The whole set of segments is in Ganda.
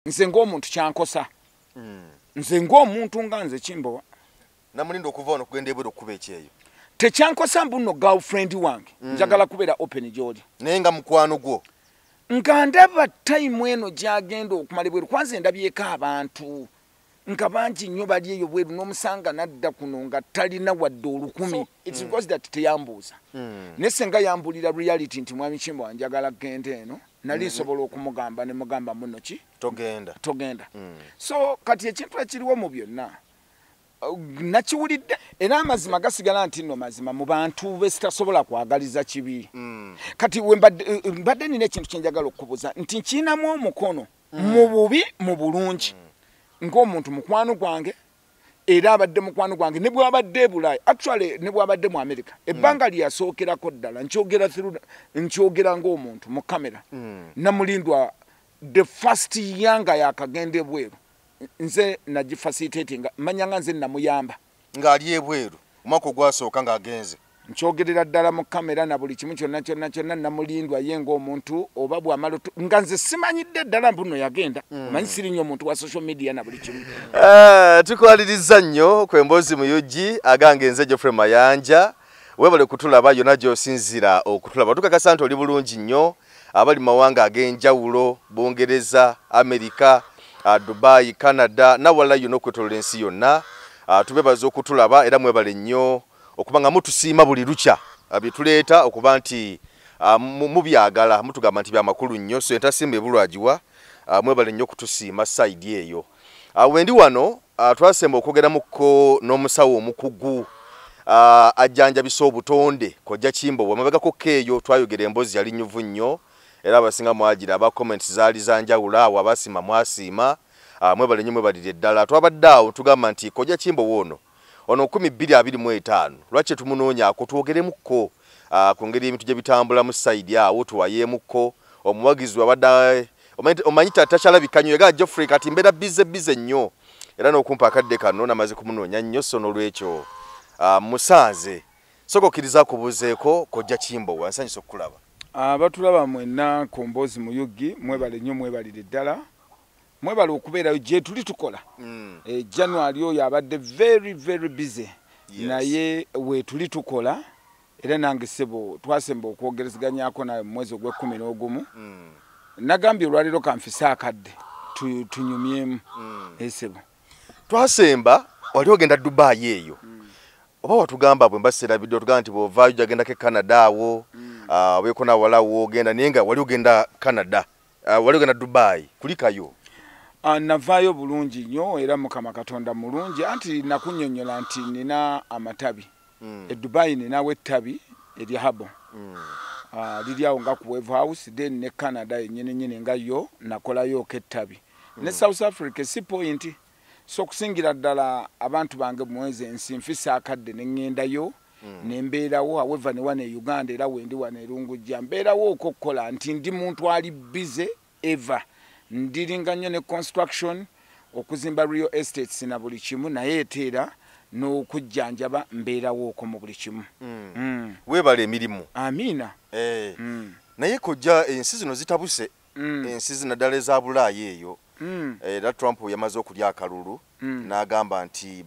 Nze ng'omuntu kyankosa. Nze ng'omuntu nga nze Kimbowa. Namulinda okuva wano okugenda ebweru okukuba ekyeyo. Tekyankosa mbu nno girlfriend wange. Njagala kubeera open gy'oli. Naye nga mukwano gwo. Nga ndaba time eno gy'agenda okumala ebweru, kwanza ndabyeko abantu nga bangi nnyo bali eyo bweru, n'omusanga n'adda kuno nga talina wadde 1000. So, it's because that teyambuuza. Naye senga yambulira reality nti mwami Kimbowa njagala genda eno, nali nsobola okumugamba ne mugamba muno ki? Togenda. Togenda. So kati ekintu ekiriwo mu byonna nakiwulidde, era amazima gasigala nti nno mazima mu bantu be sitasobola kwagaliza kibi. Kati we mbadde nina ekintu kye njagala okubuuza nti nkiinamu omukono mu bubi mu bulungi. Ng'omuntu mukwano gwange, era abadde mukwano gwange ne bw'abadde e Bulaaya, actually ne bw'abadde mu America, ebbanga lye yasookerako ddala nkyogera through, nkyogera ng'omuntu mu kamera. Namulindwa the first year nga yakagenda ebweru, nze nagifacilitatinga, manya nga nze namuyamba. Ng'ali ebweru omwaka ogwasooka ng'agenze. Nkyogerera ddala mu kamera na buli kimu kyonna kyonna kyonna. Namulindwa ye ng'omuntu oba bw'amala nga nze simanyidde ddala mbu nno yagenda. Omanyi siri nnyo omuntu wa social media na buli kimu. Tukwaliriza nnyo ku Emboozi mu UG, agange nze Geoffrey Mayanja. Weebale kutulaba yonna gy'osinziira okutulaba. Tukakasa nti oli bulungi nnyo, abali mu mawanga ag'enjawulo, Bungereza, Amerika, Dubai, Canada, nawala yonna okwetooloola ensi yonna. Tubeebaza okutulaba era mwebale nnyo okuba nga mutusiima buli lukya bye tuleeta, okuba nti mubyagala, mutugamba nti byamakulu nnyo. So entasimba ebulwagiwa, mwebale nnyo okutusiima side eyo. Wendi wano, twasemba okwogeramuko n'omusawo omukugu ajjanjabisa obutonde, Kojja Kimbowa. Mabegako eyo twayogera emboozi yali nnyuvu nnyo, era abasinga mwagira aba comments zaali za njawulo awo, abasiima mwasiima. Mwebale nnyo, mwebalire ddala. Twabadde awo tugamba nti Kojja Kimbowa ono 2025 lwaki tumunoonyaako twogeremukko ku ngeri ebintu gye bitambulamu side awo, tuwayeemukko omuwagizi wabadde omanyi takyalabika nnyo. Yagaa Geoffrey kati mbeera busy busy nnyo, era n'okumpa akadde kano namaze kumunoonya nnyo. So n'olwekyo musanze soka okkiriza akubuuzeeko. Kojja Kimbowa, nsanyusa okukulaba. Abatulaba mwenna ku Mboozi mu UG, mwebale nnyo, mwebalire ddala, mwebale okubeerayo gye tuli tukola. January oyo abadde very very busy. Naye we tuli tukola, era nange ssebo twasemba okwogerezeganyako nawe mu mwezi ogw'e11. Nagambye olwaleero kanfise akadde tunyumyemu. Esebo. Twasemba wali ogenda Dubai eyo, oba watugamba bwe mba serabidde, otugamba nti bw'ovaayo gyagendako e Canada awo, obeeko nawala woogenda, naye nga wali ogenda Canada, wali ogenda Dubai, kulikayo. Navaayo bulungi nnyo, era Mukama Katonda mulungi. Anti nakunnyonnyola nti nina amatabi. E Dubai ninawo ettabi erya herbal. Liri awo nga ku Wave House. Then ne Canada yennyini nyini nga yo nakolayoko ettabi, ne South Africa si point. So okusingira ddala abantu bange mwezi ensi nfisa akadde ne ŋŋendayo ne mbeerawo. However, ne wano e Uganda era wendi wano erungujja mbeerawo okokkola nti ndi muntu ali busy ever, ndiringa nnyo ne construction, okuzimba real estates na buli kimu, naye ete era n'okujjanjaba mbeerawo okwo mu buli kimu. Weebale emirimu. Amiina. Naye kojja, ensi zino zitabuse, ensi zino naddala eza Bulaaya eyo. Era Trump yamaze okulya akalulu n'agamba nti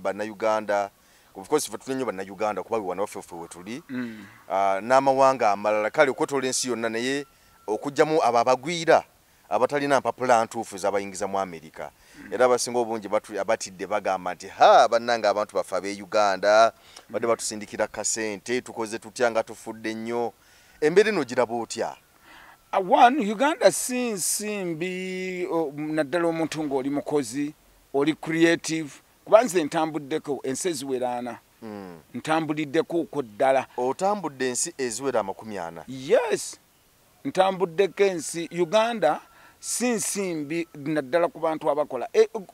Bannayuganda, of course ffe tuli nnyo Bannayuganda kuba wano waffe ffe we tuli, n'amawanga amalala, kale okwetoola ensi yonna, naye okugyamu abo abagwira abatalina mpapula ntuufu zabayingiza mu Amerika. Era abasinga obungi abatidde, bagamba nti ha, bannange, abantu baffe ab'e Uganda badde batusindikira kasente, tukoze tutya nga tufudde nnyo? Embeera eno giraba otya? One, Uganda si nsi mbi, naddala omuntu ng'oli mukozi, oli creative, kuba nze ntambuddeko ensi eziweraana. Ntambuliddeko okwo ddala. Otambudde ensi eziwera 40? Yes, ntambuddeko ensi. Uganda si nsi mbi, naddala ku bantu abakola.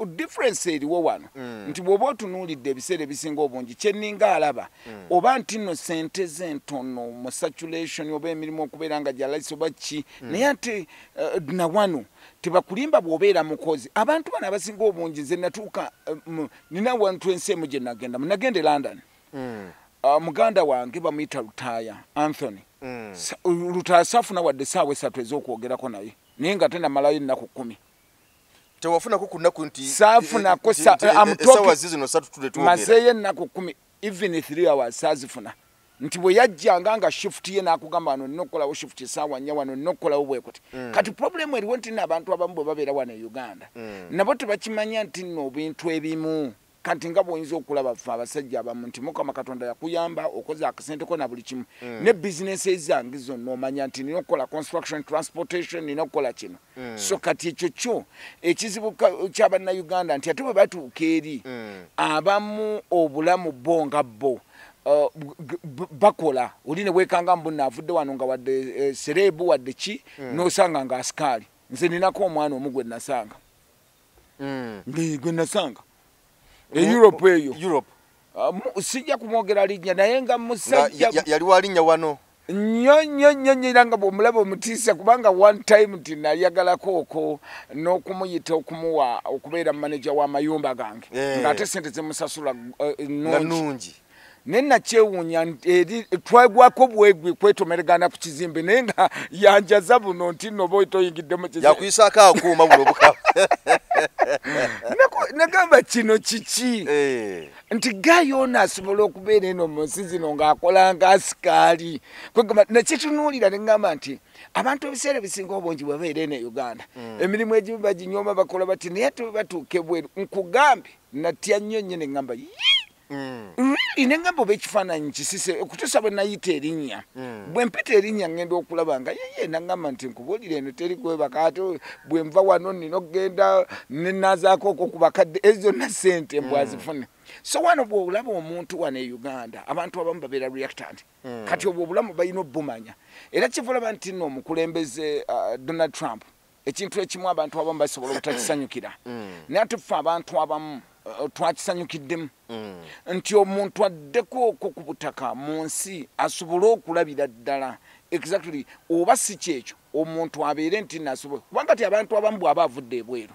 Difference eriwo wano nti bw'oba otunuulidde ebiseera ebisinga obungi, kyenninga alaba oba nti nno sente z'entono mu saturation oba emirimu okubeera nga gyalayisi oba ki. Naye ate nawano tebakulimba, bw'obeera mukozi, abantu bano abasinga obungi, nze natuuka nina wantu ensi emu gye nagenda, nagenda e London. Muganda wange bamuyita Lutaaya Anthony. Lutaaya saafuna wadde essaawa 3 ez'okwogerako naye, naye nga te namalayo ennaku 10. Tewafunako ku nnaku nti saafunako essaawa zino 3 tudde twogera. Mazeeyo ennaku 10 even 3 hours saazifuna. Nti bwe yajjanga nga shift ye n'akugamba wano nina okukolawo shift essaawa 4 wano nina okukolawo bwe kuti. Kati problem eriwo nti nno abantu abamu bwe babeera wano e Uganda nabo tebakimanya nti nno ebintu ebimu kati nga bw'oyinza okulaba ffe abasajja abamu nti Mukama Katonda yakuyamba okoze akasente ko na buli kimu ne bizinesi zange zonna omanya nti nina okukola construction, transportation, nina okukola kino. So kati ekyo kyo ekizibu ky'Abannayuganda nti ate bwe batuuka eri abamu obulamu bo nga bo bakola oli ne weekanga mbu naavudde wano nga wadde serebu wadde ki n'osanga nga asikaali. Nze ninako omwana omu gwe nasanga gwe nasanga e Europe eyo. Europe. Sijja kumwogera linnya naye nga musajja yali walinnya wano nnyo nnyo nnyo nnyo era nga bw'omulaba omutiisa kubanga one time nti nayagalako okwo n'okumuyita okumuwa okubeera manager w'amayumba gange ng'ate sente zemusasula nnungi. Naye nakyewuunya eri twagwako bwegwi kwetomeregana ku kizimbe naye nga yanjaza buno nti nno oba toyingidde mu kizimbe. Yakuyisaako akuuma buno buka. Nagamba kino kiki? Nti guy ono asobola okubeera eno mu nsi zino ng'akola nga asikaali. Kwegamba nakitunuulira ne ŋŋamba nti abantu ebiseera ebisinga obungi bwe babeera eno e Uganda emirimu egimu baginyooma bakola bati naye ate bwe batuuka ebweru nkugambye natya nnyo nnyo ne ŋŋamba really ne ŋŋamba oba ekifaananyi kisise okutuusa bwe nayita erinnya. Bwe mpita erinnya ŋŋenda okulaba nga yeye naŋŋamba nti nkubuulire eno teri kwebaka ate bwe nva wano nina okugenda ne naazaako okwo ku bakadde ezo zonna ssente mbwazifune. So wano bw'olaba omuntu wano e Uganda abantu abamu babeera reactant. Kati obwo obulamu balina obbumanya. Era kiva olaba nti nno omukulembeze Donald Trump ekintu ekimu abantu abamu basobola obutakisanyukira. Naye ate ffe abantu abamu twakisanyukiddemu nti omuntu addeko okwo ku butaka mu nsi asobole okulabira ddala exactly oba si kyekyo omuntu abeere nti nasobola kubanga ti abantu abamu bw'aba avudde ebweru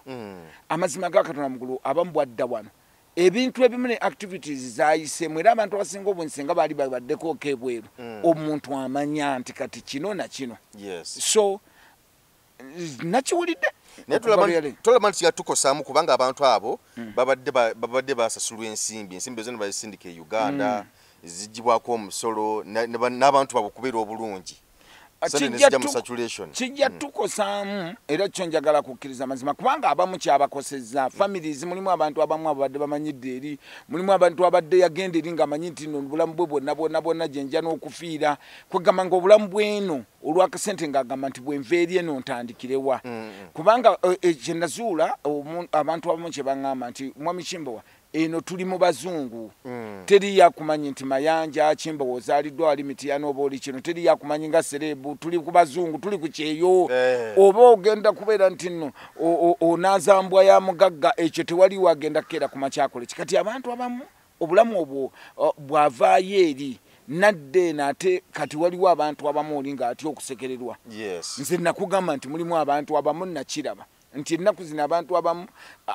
amazima ga Katonda mugulu abamu bwadda wano ebintu ebimu ne activities zayiseemu era abantu abasinga obungi singa baali babaddeko okwo ebweru omuntu amanya nti kati kino na kino. So nakiwulidde. Naye tolaba nti yatukosaamu kubanga abantu abo babadde basasulwa ensimbi, ensimbi ezo ne bazisindika e Uganda ziggyibwako omusolo n'abantu baabwe okubeera obulungi. Kijja tukosaamu era kyo njagala kukkiriza amazima kubanga abamu kyabakosezza families mulimu abantu abamu ababadde bamanyidde eri mulimu abantu abadde yagenda eri ng'amanyi nti nno obulamu bwe bwonna bwonna bwonna gye nja n'okufiira kwegamba ng'obulamu bw'eno olw'akasente ng'agamba nti bwe nva eri eno ntandikirewa kubanga kye nazuula abantu abamu kye baŋŋamba nti Mwami Kimbowa eno tuli mu bazungu teri yakumanyi nti Mayanja Kimbowa ozaaliddwa wali Mityana oba oli kino teri yakumanyi nga serebu tuli ku bazungu tuli ku kyeyo oba ogenda kubeera nti nno onaazambwa ya mugagga ekyo tewali wagenda kukeera ku makyakole ki. Kati abantu abamu obulamu obwo bw'avaayo eri nadde eno ate kati waliwo abantu abamu oli ng'atya okusekererwa. Nze nakugamba nti mulimu abantu abamu nakiraba nti ennaku zino abantu abamu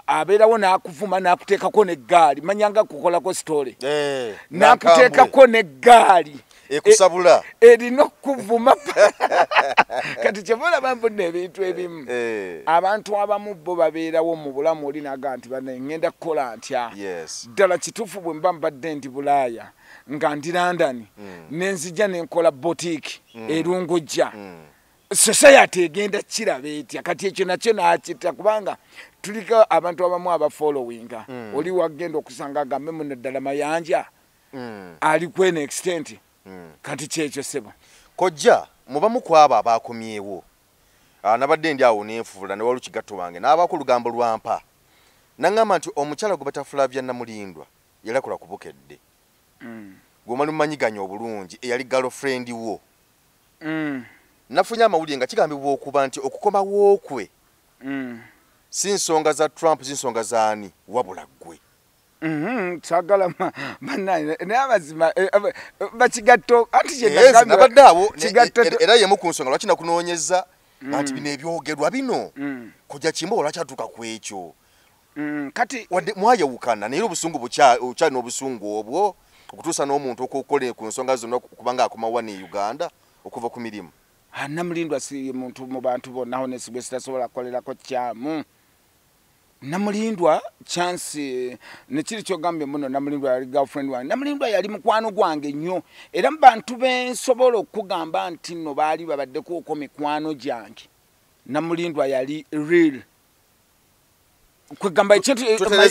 abeerawo n'akuvuma n'akuteekako n'eggaali manyanga kukolako story n'akuteekako n'eggaali ekusabula erina okuvuma. Kati kyeva olaba mbunna ebintu ebimu abantu abamu bo babeerawo mu bulamu oli n'agamba nti bannaye ŋŋenda kukola ntya. Ddala kituufu bwe mba mbadde ndi Bulaaya nga ndi London ne nzija ne nkola boutique erungujja society egenda kiraba etya. Kati ekyo nakyo nakita kubanga tuliko abantu abamu abafollowinga oli wagenda okusanga agambe muno ddala Mayanja ali kweno extent. Kati kyekyo ssebo. Kojja mubamu ku abo abakomyewo nabadde ndi awo nenfuula ne waliwo kigatto wange n'abaako olugambo lwampa naŋŋamba nti omukyala gwe bata Flavia Namulindwa yali akola ku Bukedde gw'omali mumanyiganya obulungi eyali girlfriend wo. Nafunye amawulire nga kigambibwa okuba nti okukomawo kwe si nsonga za Trump, si nsonga zaani wabula ggwe. Saagala bannange naye amazima bakigatto anti nabadde awo era yemu ku nsonga lwaki nakunoonyeza nti bino ebyogerwa bino Kojja Kimbowa lwaki atuuka ku ekyo. Kati wadde mwayawukana naye obusungu bukyalina obusungu obwo okutuusa n'omuntu okukola ku nsonga zonna kubanga akomawo wano e Uganda okuva ku mirimu. Namulindwa si muntu mu bantu bonna honest gwe sitasobola kukolerako kyamu. Namulindwa chance nekiri kyogambye muno. Namulindwa yali girlfriend wange, Namulindwa yali mukwano gwange nnyo, era mu bantu bensobola okugamba nti nno baali babaddeko okwo mikwano gyange, Namulindwa yali real, kwegamba ekintu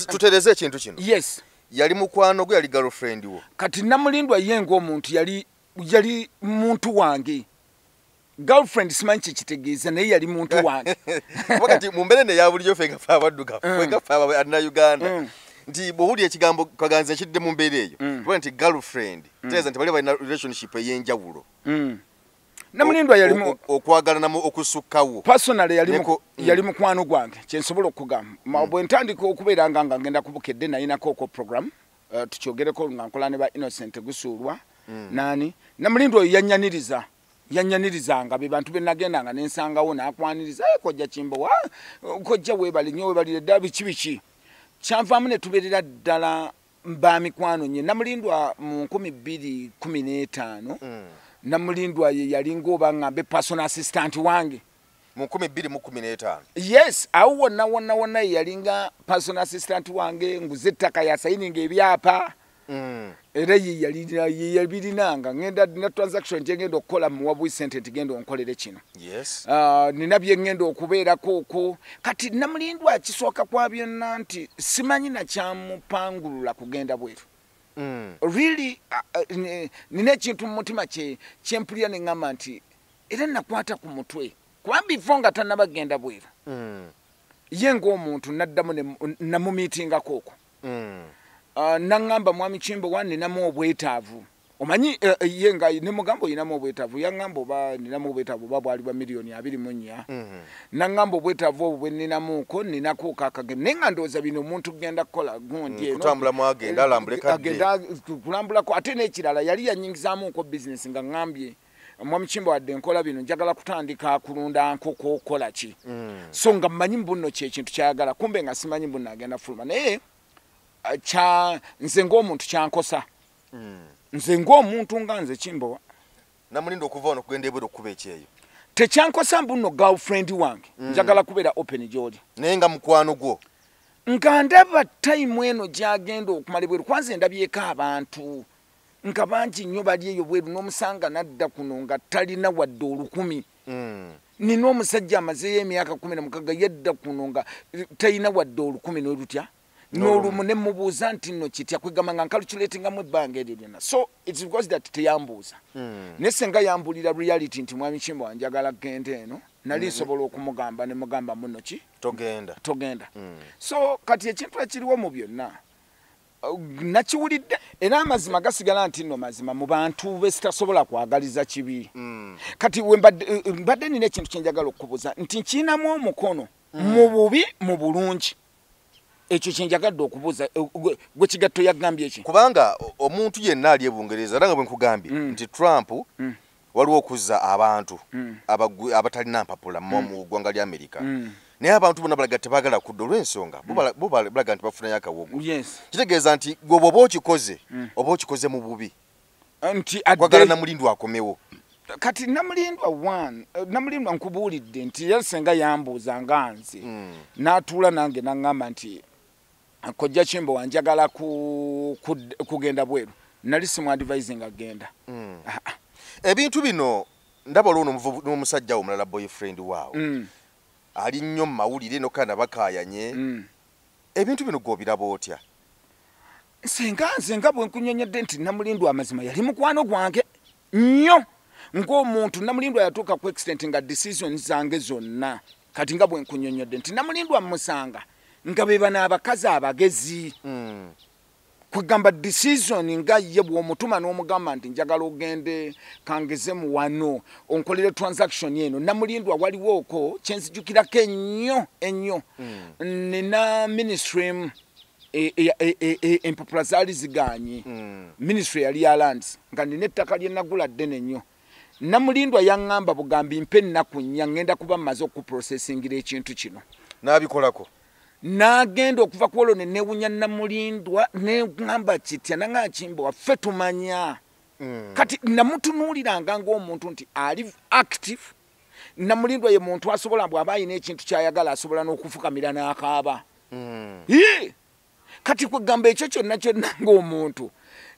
Tutereze ekintu kino. Yes. Yali mukwano gwe, yali girlfriend wo? Kati Namulindwa ye ng'omuntu yali muntu wange. Girlfriend simanyi kyekitegeeza, naye yali muntu wange. Kuba kati mu mbeera eno eya bulijjo, ffe nga ffe abaddugavu, ffe nga ffe Abannayuganda, nti bw'owulira ekigambo kaganza ekidde mu mbeera eyo, tuba nti girlfriend tegeeza nti bali balina relationship ey'enjawulo. Namulindwa yali Okwagalanamu okusukkawo. Personally yali mukwano gwange, kyensobola okugamba. Bwe ntandika okubeera nga ngenda kubukedde, nayinako okwo program, tukyogereko, nga nkola ne ba Innocent Gusuulwa. Nani, Namulindwa oyo yanyaniriza, yanyanirizanga be bantu be nagendanga nensangawo, nakwaniriza, "Eh, kojja Kimbowa, kojja weebale nnyo, weebalire ddala," biki biki. Kyanvaamu ne tubeerera ddala ba mikwano nye. Namulindwa mu 2015, Namulindwa ye yalinga oba ŋŋambe personal assistant wange. Mu 2015? Yes, awo wonna wonna wonna ye yalinga personal assistant wange. Nguze ettaka, yasayininga ebyapa. Era ye ye yabirinanga. Ngenda na transaction gyengenda okukola, muwa bwi sente nti genda onkolere kino. Nina bye ngenda okubeerako okwo. Kati Namulindwa akisooka kwa byonna nti simanyi nakyamupangulula kugenda bweru. Really, nina ekintu mu mutima kyempulira ne ŋŋamba nti era nakwata ku mutwe, kuba before nga tannaba genda bweru, ye ng'omuntu naddamu namumiitingako okwo. Naŋŋamba, "Mwami Kimbowa, ninamu obwetaavu." Omanyi, ye nga nemugamba, "Oyinamu obwetaavu?" Yaŋŋamba oba ninamu obwetaavu oba bwali bwa miliyoni 24. Naŋŋamba, "Obwetaavu obwo bwe nninamuuko, ninako kakagemu," naye nga ndowooza bino omuntu kugenda kukola gundi eno. Kutambulamu, agenda alambule kadde. Agenda kulambulako. Ate n'ekirala, yali yanyingizaamuko bizinesi nga ŋŋambye, "Mwami Kimbo, wadde nkola bino, njagala kutandika kulunda nkoko, okola ki?" So nga mmanyi mbuno kyekintu kyayagala, kumbe nga simanyi mbuno agenda fuluma. Naye kya nze ng'omuntu kyankosa. Nze ng'omuntu nga nze Kimbowa. Namulinda okuva wano okugenda ebweru okukuba ekyeyo? Tekyankosa mbuno girlfriend wange. Njagala kubeera open gy'oli. Naye nga mukwano gwo? Nga ndaba time eno gyagenda okumala ebweru, kwanza endabyeko abantu nga bangi nnyo bali eyo bweru, n'omusanga nadda kuno nga talina wadde 1000. Nina omusajja amazeeyo emyaka 16, yadda kuno nga talina wadde 1000 n'olutya n'olumu. Ne mubuuza nti nno kitya? Kwegamba nga ncalculatingamu ebbanga eryo lyonna. So it's because that teyambuuza. Naye senga yambulira reality nti, "Mwami Kimbo, njagala genda eno," nali nsobola okumugamba ne mugamba muno ki? Togenda. Togenda. So kati ekintu ekiriwo mu byonna, nakiwulidde, era amazima gasigala nti nno mazima mu bantu besitasobola kwagaliza kibi. Kati we mbadde nina ekintu kyenjagala okubuuza nti nkiinamu omukono mu bubi, mu bulungi, ekyo kyenjagadde okubuuza. Gwe kigatto yagambye eki? Kubanga omuntu yenna ali e Bungereza, era nga bwe nkugambye nti Trump waliwo okuzza abantu abatalina mpapula mu ggwanga lya Amerika, naye abantu bonna balaga tebaagala kudda olw'ensonga bo balaga nti bafunayo akawogo. Kitegeeza nti gwe bw'oba okikoze, oba okikoze mu bubi. Nti kwagala Namulindwa akomewo. Kati Namulindwa one, Namulindwa nkubuulidde nti era senga yambuuza nga nze, n'atuula nange n'aŋŋamba nti, "Kojja Kimbo, wanjagala kugenda bweru," nali simuadvising agenda. Ah, ah. Ebintu bino ndaba olwo n'omusajja wo omulala, boyfriend waawo, ali nnyo mu mawulire nokana bakaayanye. Ebintu bino gw'obiraba otya? Senga nze nga bwe nkunyonyodde nti Namulindwa amazima yali mukwano gwange nnyo ng'omuntu. Namulindwa yatuuka ku extent nga decision zange zonna, kati nga bwe nkunyonyodde nti Namulindwa musanga nga be bano abakazi abagezi, kwegamba decision nga ye bw'omutuma n'omugamba nti, "Njagala ogende kangeze mu wano onkolere transaction eno." Namulindwa waliwo okwo kyenzijukirako ennyo ennyo. Nina ministry emu, empapula zaali ziganye. Ministry yali ya lands, nga nina ettaka lye nagula ddene nnyo. Namulindwa yaŋŋamba bugambi, "Mpe ennaku 4, ŋŋenda kuba mmaze okuprocessingira ekintu kino." N'abikolako? N'agenda okuva ku olwo ne neewunya Namulindwa, neŋŋamba kitya? Naŋŋamba, "Kimbo, waffe tumanya." Kati namutunuuliranga ng'omuntu nti ali active. Namulindwa ye muntu asobola, bw'aba alina ekintu kyayagala, asobola n'okufukamira n'akaaba. Kati kwegamba ekyo kyonna kyonna ng'omuntu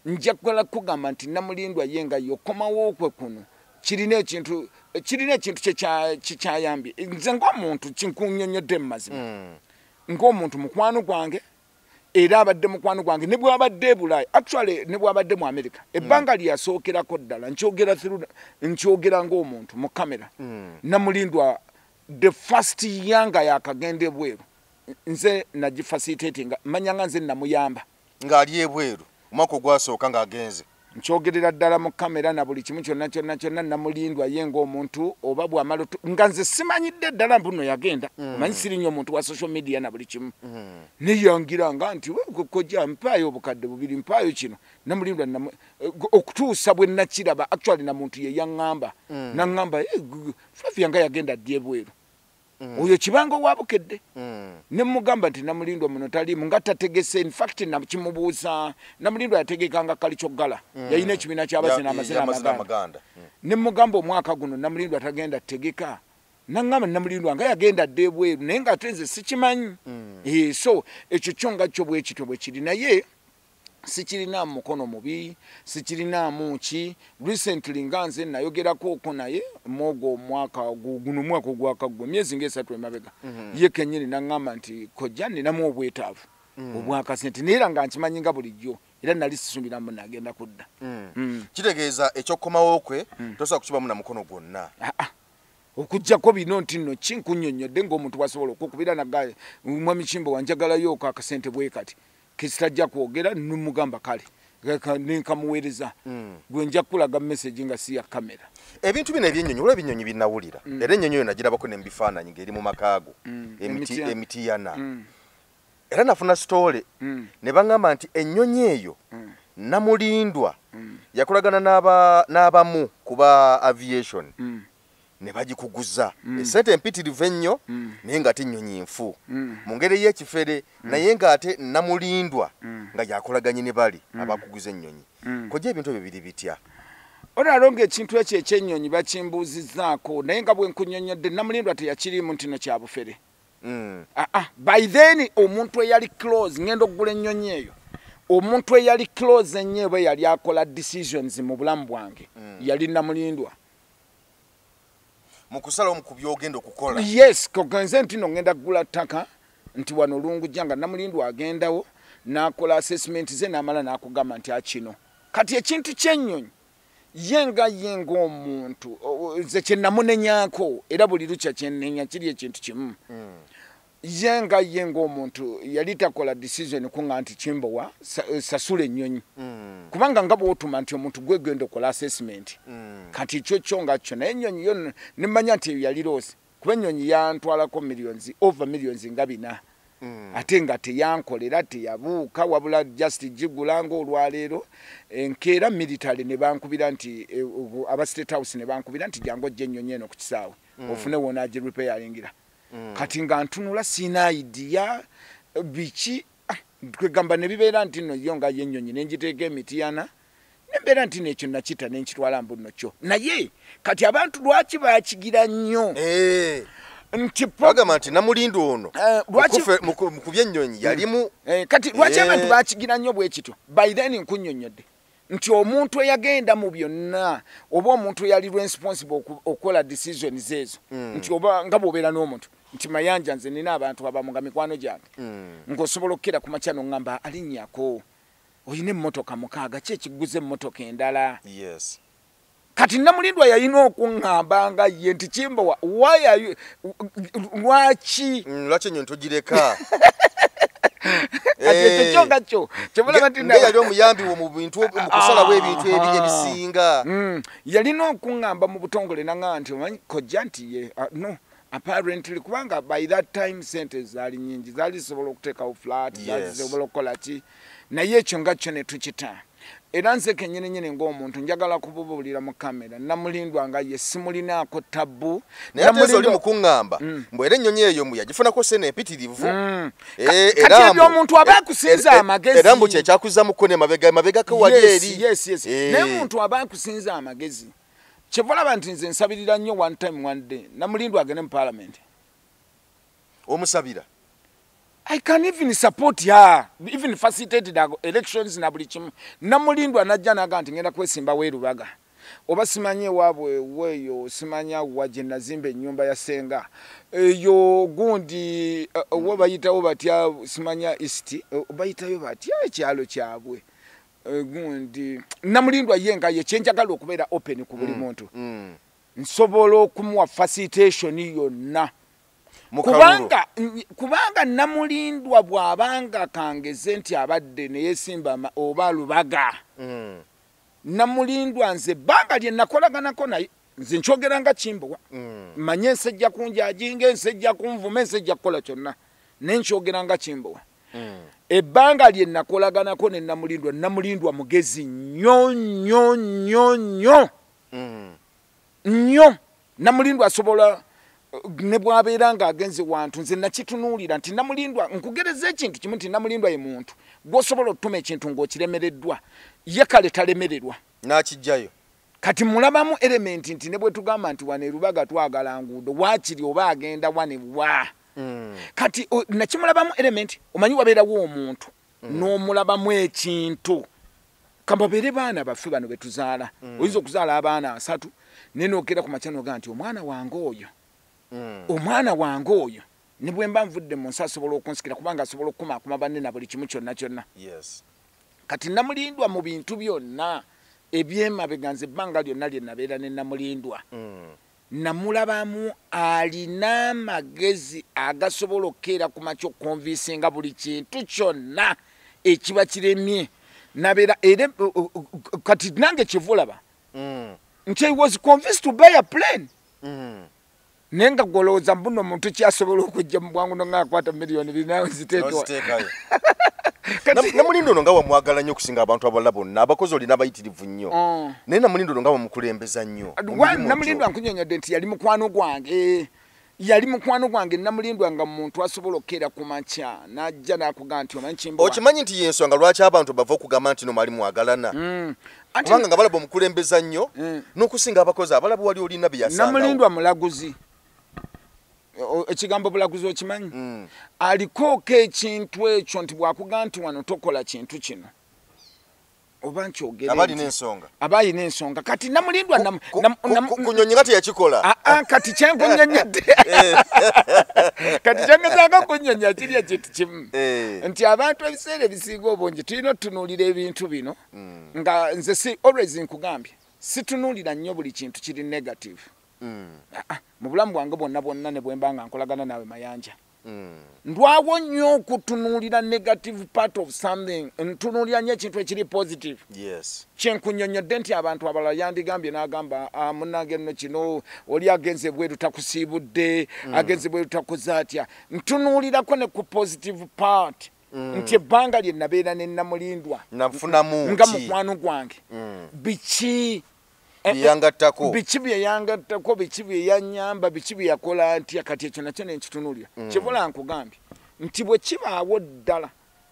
nja kukola kugamba nti Namulindwa ye nga yokomawo okwe kuno kirina ekintu kyekyayambye. Nze ng'omuntu kinkunnyonnyodde mu mazima, ng'omuntu mukwano gwange, era abadde mukwano gwange ne bw'abadde e Bulaaya, actually ne bw'abadde mu America, ebbanga lyeyasookerako ddala nkyogera nkyogera ng'omuntu mu kamera. Namulindwa the first year nga yakagenda ebweru, nze nagifacilitatinga, manya nga nze namuyamba ng'ali ebweru omwaka ogwasooka ng'agenze. Nkyogerera ddala mu kamera na buli kimu kyonna kyonna kyonna. Namulindwa ye ng'omuntu oba bw'amala nga nze simanyidde ddala mbuno yagenda, manyi siri nnyo omuntu wa social media na buli kimu, neyangiranga nti kojja mpaayo obukadde 2, mpaayo kino. Namulindwa okutuusa bwe nakiraba actually na muntu ye yaŋŋamba, naŋŋamba Flavia nga yagenda ddi ebweru, oyo kibanga owabukedde. Ne mugamba nti Namulindwa muno taliimu nga tategese. In fact nakimubuuza, Namulindwa yategekanga kalikyogala, yalina ekibiina ky'abazina amazina amaganda. Ne mugamba omwaka guno Namulindwa tagenda tegeka, naŋŋamba Namulindwa nga yagenda dda ebweru, naye nga ate nze sikimanyi. So ekyo kyo nga kyo bwe kityo bwe kiri, naye sikirinaamu mukono mubi, sikirinaamu ki. Recently nga nze nayogerako okwo naye mwogo omwaka guno, omwaka ogwakaggwa emyezi ng'esatu emabega, ye kennyini naŋŋamba nti kojja nninamu obwetaavu obwakasente, naye era nga nkimanyi nga bulijjo, era nali sisuubiramu nagenda kudda. Kitegeeza ekyokukomawo kwe tosobola kukibamu na mukono gwonna? Okuggyako bino nti nno kinkunnyonnyodde ng'omuntu wasobola okukubira nagaye mwami Kimbo wanjagalayo oko akasente bwe kati, kesitajja kwogera, numugamba kale nenkamuweereza, gwe nja kulaga message nga si ya kamera. Ebintu bino ebyennyonyi, olwa ebinyonyi binawulira, era ennyonyi eyo nagirabako ne mubifaananyi ng'eri mu makaago emitiyana, era nafuna sitole ne baŋŋamba nti ennyonyi eyo Namulindwa yakolagana n'abamu kuba aviation ne bagikuguza esente empitirivu ennyo, naye ng'ate ennyonyi nfu mu ngeri y'ekifere, naye ng'ate Namulindwa nga yakolaganye ne bali abakuguza ennyonyi. Kojja ebintu ebyo biri bitya? Olwalwo ng'ekintu ekyo eky'ennyonyi bakimbuuzizzaako, naye nga bwe nkunnyonnyodde Namulindwa teyakiriimu nti no kya bufere. By then omuntu eyali close, ngenda okugula ennyonyi eyo, omuntu eyali close ennyo bwe yali akola decisions mu bulamu bwange yali Namulindwa. Mu kusalawo ku by'ogenda okukola? Yes, kogenze nti no ngenda kugula ttaka nti wano Lungujja, nga Namulindwa agendawo n'akola assessment ze n'amala n'akugamba nti akino. Kati ekintu ky'ennyonyi ye nga ye ng'omuntu nze kye namunenyaako, era buli lukya kyennenya kiri ekintu kimu, ye nga ye ng'omuntu yali takola decision kuŋŋa nti Kimbowa sasula ennyonyi, kubanga nga bw'otuma nti omuntu gwe genda okola assessment. Kati kyo kyo nga kyo, naye ennyonyi yo ne mmanya nti eyo yali loss, kuba ennyonyi yantwalako millions over millions nga 4, ate nga teyankolera teyabuuka, wabula just gigula ng'olwaleero enkeera military ne bankubira nti aba State House ne bankubira nti jangu ojje ennyonyi eno ku kisaawe ofune w'onaagirepairingira. Kati nga ntunula siina idea biki, kwegamba ne bibeera nti nno yo nga ye ennyonyi ne ngiteeka emitiyana, ne mbeera nti n'ekyo nakita ne nkitwala mbu nno kyo. Naye kati abantu lwaki baakigira nnyo? Nti bagamba nti Namulindwa ono mu kubyennyonyi yalimu. Kati lwaki abantu baakigira nnyo bwe kityo? By then nkunnyonnyodde nti omuntu eyagenda mu byonna oba omuntu eyali responsible okukola decisions ezo, nti oba nga bw'obeera n'omuntu nti Mayanja nze nina abantu abamu nga mikwano gyange, ng'osobola okukera ku makya n'oŋŋamba alinnyako olina emmotoka 6, ki ekiguza emmotoka endala? Kati Namulindwa yalina okuŋŋamba nga ye nti Kimbowa lwaki lwaki ennyonyi togireka? Kati ekyo kyo nga kyo kyebulaba nti nga yali omuyambi wo mu bintu, mu kusalawo ebintu ebiri ebisinga. Yalina okuŋŋamba mu butongole naŋŋamba nti omanyi kojja nti ye no apparently, kubanga by that time sente zaali nnyingi, zaali zisobola okuteekawo flat, zaali zisobola okukola ki, naye ekyo nga kyo ne tukita. Era nze kennyini nnyini ng'omuntu njagala kububuulira mu kamera, Namulindwa nga ye simulinaako tabbu. Naye ate nze oli mu kuŋŋamba mbu era ennyonyi eyo mbu yagifunako ssente empitirivu. Kati ebyo omuntu aba akusinza amagezi. Era mbu kye kyakuzzamuko ne mabegako wali eri. Yes. Naye omuntu aba akusinza amagezi. Kyeva olaba nti nze nsabirira nnyo one time one day Namulindwa agende mu parliament. Omusabira? I can even support her, even facilitate the elections na buli kimu. Namulindwa najja naga nti ngenda kwesimba weerubaga oba simanye waabwe weeyo, simanya wa gye nazimba ennyumba ya senga eyo gundi, we bayitawo batya, simanya East, bayitayo batya ekyalo kyabwe, gundi. Namulindwa ye nga ye kyenjagala okubeera open ku buli muntu, nsobola okumuwa facilitation yonna. Mu kalulu. Kubanga Namulindwa bw'abanga kangeze nti abadde neyesimba oba Lubaga, Namulindwa nze ebbanga lye nakolaganako naye, nze nkyogera nga Kimbowa, manye ensi ejja kunjajinga, ensi ejja kunvuma, ensi ejja kukola kyonna, naye nkyogera nga Kimbowa, ebbanga lye nakolaganako ne Namulindwa, Namulindwa mugezi nnyo nnyo nnyo nnyo nnyo. Namulindwa asobola ne bw'abeera ng'agenze wantu, nze nakitunuulira nti Namulindwa, nkugereza ekintu kimu nti Namulindwa ye muntu gw'osobola okutuma ekintu ng'okiremereddwa, ye kale talemererwa. N'akijjayo. Kati mulabamu element nti ne bwe tugamba nti wano e Lubaga twagala nguudo, waakiri oba agenda wane wa. Kati nakimulabamu element, omanyi wabeerawo omuntu n'omulabamu ekintu. Kambabeere baana baffe bano be tuzaala, oyinza okuzaala abaana 3 naye n'ogera ku makya n'ogaa nti omwana wange oyo, omwana wange oyo ne bwe mba nvudde mu nsi asobola okunsikira, kubanga asobola okukumaakuma banne na buli kimu kyonna kyonna. Kati Namulindwa mu bintu byonna ebyemabega, nze ebbanga lyonna lye nabeera ne Namulindwa, namulabamu alina amagezi agasobola okukeera ku makya okukonvinsinga buli kintu kyonna ekiba kiremye nabeera era kati nange kyeva olaba nti he was convinced to buy a plane, naye nga gwolowooza mbuno omuntu kyasobola okujja mu bwangu nongaakwata miliyoni 2 nawe ziteekewa. N'oziteekayo. Namulindo ono nga wamwagala nnyo okusinga abantu abalala bonna, abakozi olina abayitirivu nnyo, naye Namulindo ono nga wamukulembeza nnyo mu mirimu gyo. Namulindwa nkunyonyodde nti yali mukwano gwange, yali mukwano gwange. Namulindwa nga muntu asobola okukeera ku makya n'ajja n'akugaa nti omanyi Kimbowa, Okimanyi nti yensonga lwaki abantu bava okugamba nti no mwali mwagalana, Anti kubanga nga balaba omukulembeza nnyo n'okusinga abakozi abalaba wali olina bye yasangawo. Namulindwa mulaguzi. Ekigambo bulaguzi okimanyi? Alikooko ekintu ekyo nti bwakugaa nti wano tokola kintu kino oba nkyogere aba alina nti ensonga. Aba alina ensonga. Kati Namulindwa Ku nyonyi nga teyakikola. Ah, ah, kati kyenkunyonyodde, kati kyengezaako kunyonya kiri ekintu kimu, nti abantu ebiseera ebisinga obungi tulina otutunuulira ebintu bino, nga nze si always nkugambye situnuulira nnyo buli kintu kiri negative. Ah, ah, mu bulamu bwange bwonna bwonna ne bwe mba nga nkolagana naawe Mayanja, ndwawo nnyo okutunuulira negative part of something, ntunuulira nnyo ekintu ekiri positive. Kyenkunyonyodde nti abantu abalala yandigambye n'agamba, "Ah, munnange nno kino oli agenze bweru takusiibudde, agenze bweru takoze atya." Ntunuulirako ne ku positive part, nti ebbanga lye nabeera ne Namulindwa nafunamu nga ki? Mukwano gwange, biki Byeyangattako. Biki byeyangattako, biki byeyanyamba, biki byeyakola ntya. Kati ekyo nakyo nenkitunuulira. Kibula nkugambye nti bwe kibaawo ddala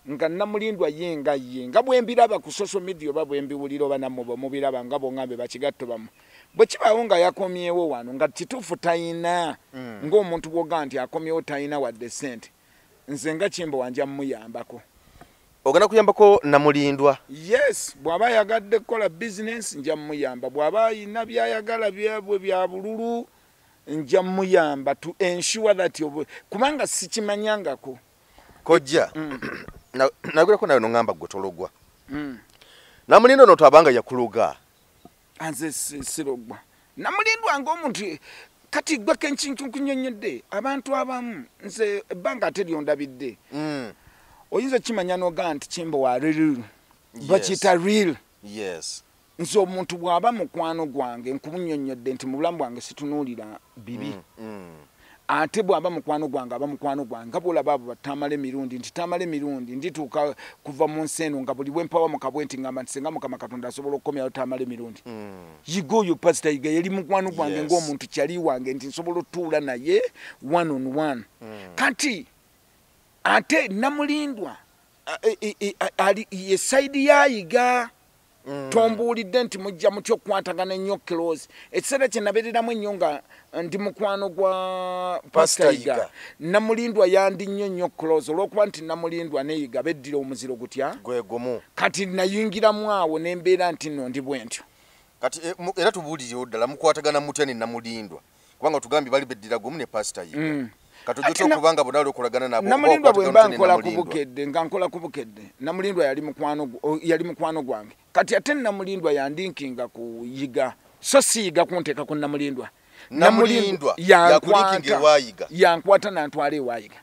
nga Namulindwa ye nga ye nga bwe mbiraba ku social media oba bwe mbiwulira oba nammwe bwe mubiraba nga boŋŋambe bakigatto bammwe, bwe kibaawo nga yakomyewo wano nga kituufu tayina, ng'omuntu bw'ogaa nti akomyewo tayina wadde ssente, nze nga Kimbowa nja mumuyambako. Ogenda kuyambako Namulindwa? Yes, bw'aba ayagadde kukola bizinensi nja muyamba, bw'aba ayina byayagala byabwe bya bululu nja muyamba to ensure that kubanga sikimanyangako. Kojja, nagulako nawe noŋŋamba gwe tologwa. Namulindo ono twabanga yakuloga? Nze sirogwa. Namulindwa ng'omuntu, kati gwe kenkintu nkunyonyodde, abantu abamu nze ebbanga ate lyondabidde, oyinza okimanya nogaa nti Kimbowa real, bakiyita real. Nze omuntu bw'aba mukwano gwange, nkunyonyodde nti mu bulamu bwange situnuulira bibi, ate bw'aba mukwano gwange aba mukwano gwange, nga bwolaba abo batamala emirundi nti tamala emirundi ndituuka kuva mu nsi eno nga buli bwempawa mukabwe nti ngamba nti senga Mukama Katonda asobola okukomyawo tamala emirundi. Yiga oyo Pasita Yiga yali mukwano gwange, ng'omuntu kyali wange nti nsobola otuula naye one on one. Kati ate Namulindwa ali ye side yayiga. Tombuulidde nti mujja mutya okukwatagana ennyo close. Ekiseera kye nabeereramu ennyo nga ndi mukwano gwa Pastor Yiga, Namulindwa yandi nnyo nnyo close, olw'okuba nti Namulindwa ne Yiga beddira omuziro gutya gwe gumu. Kati nayingiramu awo nembeera nti nno ndi bwentyo. Kati era tubuulirewo ddala, mukwatagana mutya ne Namulindwa? Kubanga tugambye bali beddira gumu ne Pastor Yiga. Kati ojja okubanga bonna oli okolagana nabo, oba Namulindwa bwe okwatagana mba mutya ne nkola ku Namulindwa? Bukedde, nga nkola ku Bukedde, Namulindwa yali mukwano gwange. Kati ate Namulindwa yandinkinga ku Yiga, so si Yiga kunteeka ku Namulindwa. Namulindwa yakulinkinga ewa Yiga. Yankwata nantwala ewa Yiga.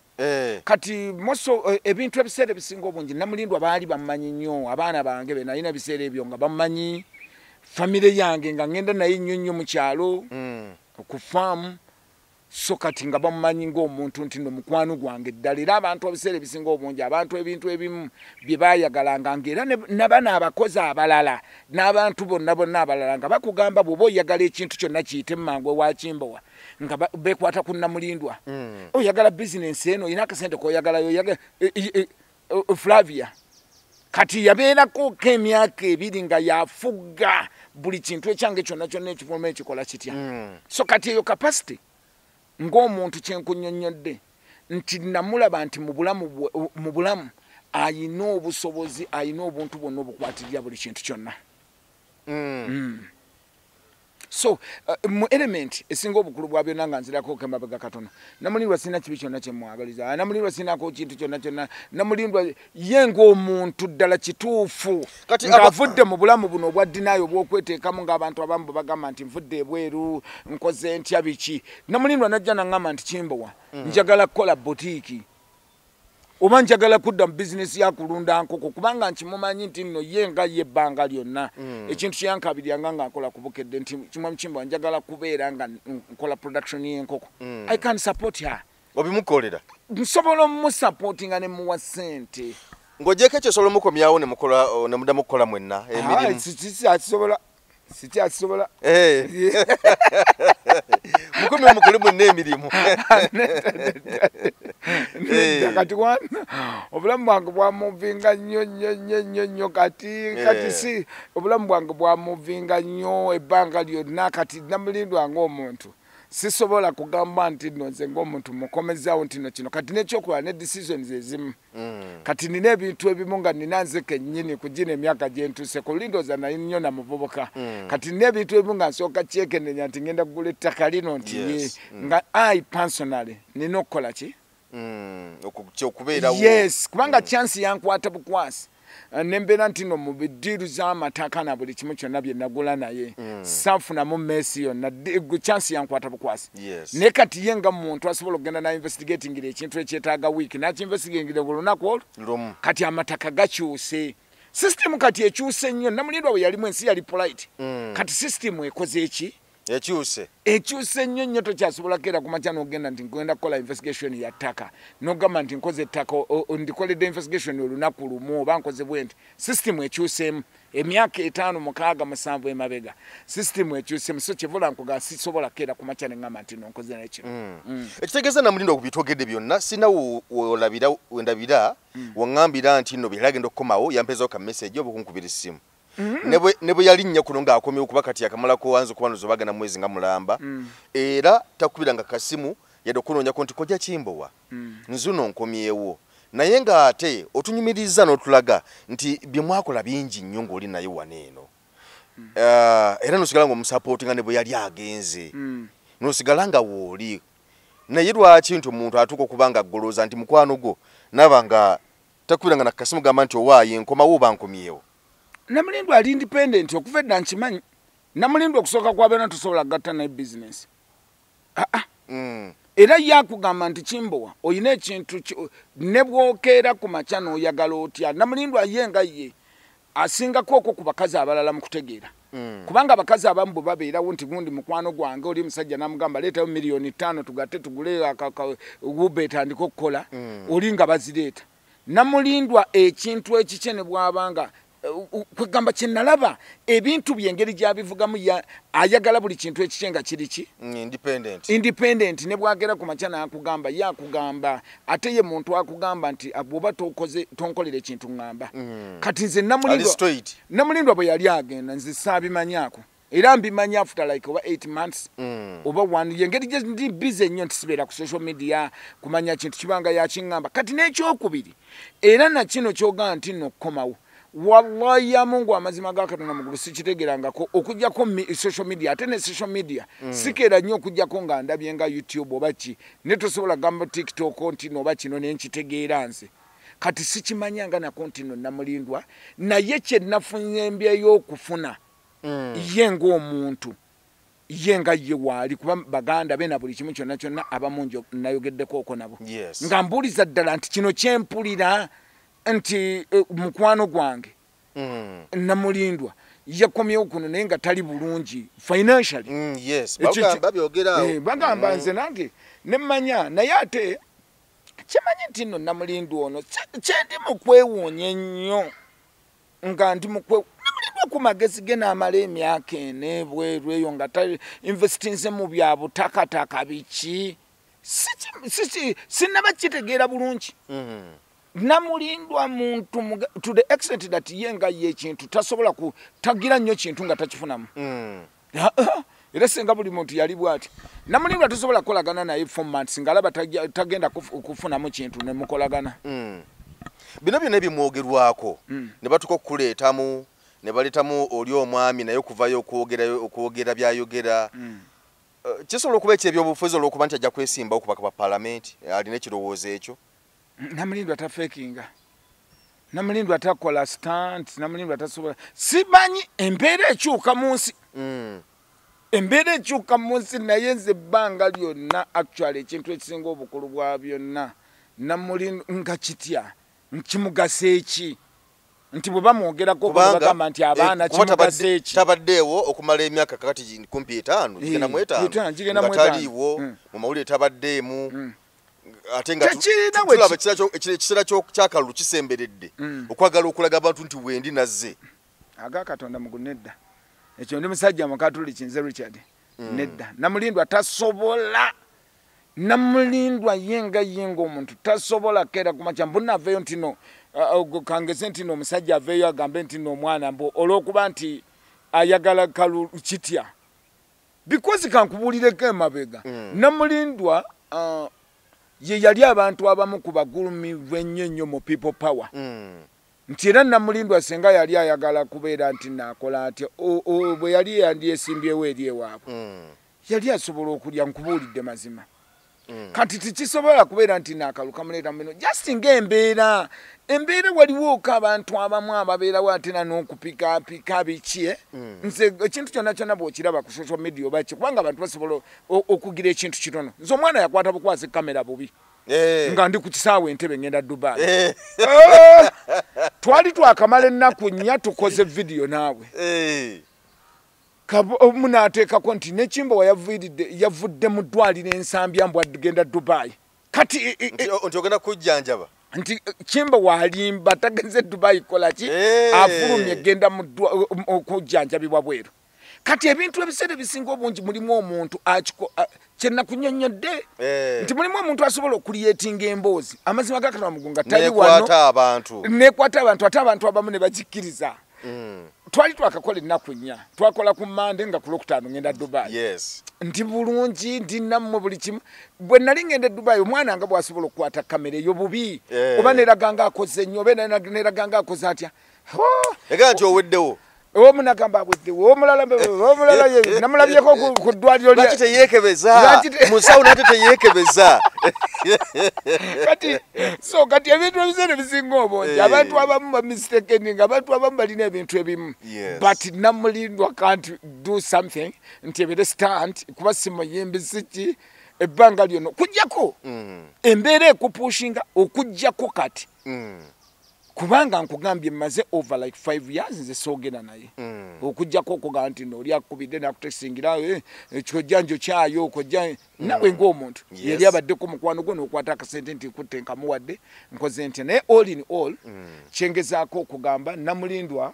Kati moso ebintu ebiseera ebisinga obungi Namulindwa baali bamumanyi nnyo, abaana bange be nalina ebiseera ebyo nga bamumanyi, famire yange nga ngenda naye nnyo nnyo mu kyalo ku faamu. So kati nga bamumanyi ng'omuntu nti no mukwano gwange ddala. Era abantu ebiseera ebisinga obungi, abantu ebintu ebimu bye baayagalanga, ng'era nabano abakozi abalala n'abantu bonna bonna abalala nga bakugamba bw'oba oyagala ekintu kyonna kiyite mu mangu ewa Kimbowa, nga beekwata ku Namulindwa. Oyagala bizinensi eno, olina akasente k'oyagalayo, oyagala, Flavia. Kati yabeerako emyaka 2 nga yafuga buli kintu ekyange kyonna kyonna ekifuluma ekikola kitya. So kati eyo capacity ng'omuntu kyenkunnyonnyodde nti namulaba nti mu bulamu ayina obusobozi, ayina obuntu bwonna obukwatirira buli kintu kyonna. So mu element esinga obukulu bwa byonna nga nzirako emabega katono, Namulindwa sirina kibi kyonna kye mwagaliza, Namulindwa sirinako kintu kyonna kyonna. Namulindwa ye ng'omuntu ddala kituufu Kati ng'avudde mu bulamu buno obwa ddinaayo obw'okweteekamu, ng'abantu abamu bwe bagamba nti nvudde ebweru nkoze ntya biki. Namulindwa n'ajja n'aŋŋamba nti Kimbowa, njagala kukola botiiki oba njagala kudda mu bizinesi ya kulunda nkoko, kubanga nkimumanyi nti nno ye nga ye ebbanga lyonna. Ekintu kye yankabiryanga nga nkola ku Bukedde nti kimwe Kimbowa, njagala kubeera nga nkola production y'enkoko. I can support her. Obimukolera? Nsobola omusupportinga ne muwa ssente. Ng'ogyeko ekyo osobola omukomyawo ne mukola, ne muddamu okukola mwenna emirimu? Si, sikyakisobola. Mukomyewo mukole mwenna emirimu. Nedda, kati wana obulamu bwange bwamuvinga nnyo nnyo nnyo nnyo nnyo kati, kati si obulamu bwange bwamuvinga nnyo ebbanga lyonna. Kati Namulindwa ng'omuntu sisobola kugamba nti nno nze ng'omuntu mukomezaawo nti nno kino. Kati n'ekyokulala ne decisions ezimu. Kati nina ebintu ebimu nga nina nze kennyini ku gino emyaka gye ntuuse ku lindooza naye nnyo na muvubuka. Kati nina ebintu ebimu nga nsooka kyekenneenya nti ngenda kugula ettaka lino nti ye, nga I personally nina okukola ki? Okubeerawo. Yes, kubanga chance yankwata bukwasi. Nembeera nti no mu biddiiru z'amataka na buli kimu kyonna bye nagula naye saafunamu mess yonna, chance yankwata bukwasi. Naye kati ye nga muntu asobola okugenda na investigatingira ekintu ekyetaaga wiiki n'akinvestigatingira buli lunaku olwo. Lumu. Kati amataka gakyuse, system kati ekyuse nnyo. Namulindwa bwe yalimu ensi yali polite. Kati system ekoze eki? Ekyuse. Ekyuse nnyo nnyo, tokyasobola keera ku makya n'ogenda nti ngenda kukola investigation ya ttaka, n'ogamba nti nkoze ettaka, ndikoledde investigation olunaku lumu oba nkoze bwe nti. System ekyuseemu emyaka 5, 6, 7 emabega, system ekyuseemu. So kyevula nkuga sisobola keera ku makya ne ŋŋamba nti no nkoze naye kino. Ekitegeeza Namulindwa ku bitwogedde byonna sina wolabira, wendabira, waŋŋambira nti nno byali agenda okukomawo, yampeezawo ka message oba okunkubira essimu. Ne bwe yalinnya kuno ng'akomyewo, kuba kati akamalako wanze okuba ndoza bagenda mwezi nga mulamba. Era takubiranga kasimu yadde okunoonyako nti kojja Kimbowa. Nzuno nkomyewo. Naye ng'ate otunyumiriza n'otulaga nti bye mwakola bingi nnyo ng'oli naye wano eno. Era n'osigala ng'omusapootinga ne bwe yali agenze. N'osigala nga w'oli. Naye lwaki nti omuntu atuuka okuba nga aggolooza nti mukwano gwo n'aba nga takubiranga na kasimu gamba nti owaaye nkomawo oba nkomyewo? Namulindwa ali independent okuva edda nkimanyi. Namulindwa okusooka kwa byonna tosobola kugatta naye business. Era ye akugamba nti Kimbowa olina ekintu ne bw'okeera ku makya n'oyagala otya. Namulindwa ye nga ye asingako okwo ku bakazi abalala mu kutegeera. Kubanga abakazi abamu bwe babeerawo nti gundi mukwano gwange oli musajja n'amugamba leetayo miliyoni 5 tugatte tugule Uber etandike okukola, oli nga bazireeta. Namulindwa ekintu ekikye ne bw'abanga Kwegamba kye nalaba ebintu byengeri gy'abivugamu, ayagala buli kintu ekikye nga kiri ki independent. Independent, ne bwagera ku makya n'akugamba, ye akugamba, ate ye muntu akugamba nti bw'oba tokoze tonkolera ekintu ŋŋamba. Kati nze Namulindwa bwe yali agenda nze saabimanyaako, era mbimanya after like oba 8 months oba 1 year. Engeri gye ndi busy ennyo nti sibeera ku social media kumanya kintu kibanga yakiŋŋamba. Kati n'ekyokubiri era na kino ky'ogamba nti nno okukomawo, wallahi ya Mungu amazima ga Katonda mugulu sikitegerangako okujjako social media. Ate ne social media sikeera nnyo okujjako nga ndabye nga YouTube oba ki, ne tosobola gamba TikTok nti no oba kino ne nkitegeera nze. Kati sikimanyanga nako nti nno Namulindwa, naye kye nafunye embya y'okufuna ye ng'omuntu, ye nga ye waali, kuba baganda be na buli kimu kyonna kyonna abamu nayogeddeko okwo nabo nga mbuuliza ddala nti kino kyempulira nti mukwano gwange Namulindwa yakomyewo kuno naye nga tali bulungi financially. Bagamba nze nange nemmanya, naye ate kimanyi nti nno Namulindwa ono kyendi mu kwewuunya ennyo nga ndi mu Namulindwa ku magezi ge n'amala emyaka 4 ebweru eyo nga investinze mu bya butakataka biki, sinnaba kitegeera bulungi. Namulindwa muntu to the extent that ye nga ye ekintu tasobola tagira nnyo kintu nga takifunamu. Era singa buli muntu yali bw'ati, Namulindwa tosobola kukolagana naye 4 months ng'alaba tagenda kufunamu kintu ne mukolagana. Bino byonna ebimwogerwako ne batuka okukuleetamu ne baleetamu oli omwami naye okuvayo okwogera byayogera, kisobola okuba ekyebyobufuzi olw'okuba nti ajja kwesimbawo okubaka bwa paalamenti, alina ekirowoozo ekyo? Namulindwa tafekinga, Namulindwa takola stunt, Namulindwa tasobola. Simanyi, embeera ekyuka mu nsi, embeera ekyuka mu nsi, naye nze ebbanga lyonna actually ekintu ekisinga obukulu bwa byonna, Namulindwa nga kitya nkimugasa eki nti bwe bamwogerako bagamba nti abaana kimugasa eki? Tabaddeewo okumala emyaka kakati kumpi 5, gigenda mu 5 nga taliiwo mu mawulire, tabaddeemu, ate nga tulaba ekiseera kyakalulu kisemberedde, okwagala okulaga abantu nti wendi nazze. Aga Katonda mugu nedda, ekyo ndi musajja mukatuliki nze Richard, nedda. Namulindwa tasobola. Namulindwa ye nga omuntu tasobola keera kumakya mbuna aveeyo nti no kangeze nti no omusajja aveeyo agambe nti no omwana mbu olw'okuba nti ayagala kalulu kitya, because kankubuulireko emabega, Namulindwa ye yali abantu abamu ku bagulumivu ennyo ennyo mu People Power, nti era Namulindwa senga yali ayagala kubeera nti naakola atya, bwe yali yandyesimbyewo eri ewaabwe, yali asobola okulya. Nkubuulidde mazima. Kati tekisobola kubeera nti naakalu kamuleeta mubino, just ng'embeera embeera waliwooko abantu abamu ababeerawo ate na n'okupikaapika biki, eh? Nze ekintu kyonna kyonna bw'okiraba ku social media oba ki, kubanga abantu basobola okugira ekintu kitono. Nze omwana yakwata bukwasi kamera bubi nga ndi ku kisaawe Entebe ngenda Dubai. Twali twakamala ennaku 4 tukoze vidiyo naawe, omu n'ateekako nti nekimba wayaviiridde yavudde mu ddwaliro Ensambya mbu agenda Dubai. Kati Nti ogenda kujjanjaba. Nti Kimba walimba tagenze Dubai kola ki, afulumye genda mu okujjanjabibwa bweru. Kati ebintu ebiseera ebisinga obungi mulimu omuntu kyenakunyonnyodde nti mulimu omuntu asobola okucreatinga emboozi, amazima ga Katonda mugunga tali wano. Nekwata abantu. Nekwata abantu, ate abantu abamu ne bagikkiriza. Twali twakakola ennaku 4, twakola ku Mande nga ku Lwokutaano ngenda Dubai. Ndi bulungi, ndi nammwe buli kimu. Bwe nali ngenda e Dubai, omwana nga bw'asobola okukwata kamera eyo bubi, oba neraga nga akoze ennyo, oba neraga nga akoze atya. Oh! Ega nti oweddewo. Omu nagamba aweddewo, omulala omulala namulabyeko ku ddwaliro lya Lwaki teyeekebeza? Lwaki Musawo nate teyeekebeza? Kati so kati ebintu ebiseera ebisinga obungi, abantu abamu bamistakeninga, abantu abamu balina ebintu ebimu, but Namulindwa can't do something nti ebere stunt, kuba si muyimbi siki ebbanga lyonna kujjako embeera ekupushinga okujjako kati. Kubanga nkugambye mmaze over like 5 years nze soogera naye. Okujjako okugamba nti no oli akubidde nakutesingira ekyojjanjo kyayo okojja nawe ng'omuntu. Yali abaddeko mukwano gwo n'okwata akasente nti nkutte nkamuwadde nkoze ntya. Naye all in all kyengezaako okugamba Namulindwa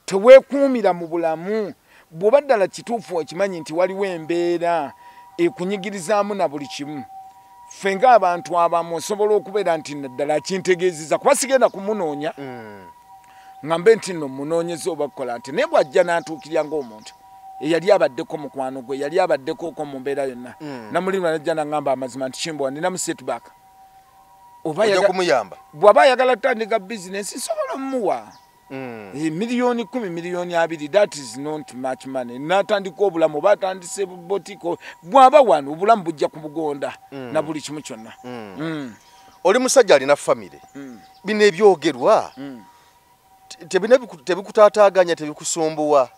teweekuumira mu bulamu. Bw'oba ddala kituufu okimanyi nti waliwo embeera ekunyigirizaamu na buli kimu. Ffe ng'abantu abamu osobola okubeera nti ddala kintegeezezza kuba sigenda kumunoonya ngambe nti nno munoonyeza oba kukola nti naye bw'ajja n'antuukirya ng'omuntu eyali abaddeko mukwano gwe, yali abaddeko okwo mu mbeera yonna. Namulindwa najja n'aŋŋamba amazima nti Kimbowa ninamu setback. Bw'aba ayagala kutandika bizinensi nsobola mmuwa. 10 million, 20 million, that is not much money. Natandika obulamu oba atandise botiko bw'aba wano obulamu bujja kubugonda na buli kimu kyonna. Oli musajja alina famire. Bino ebyogerwa tebikutaataaganya, tebikusumbuwa?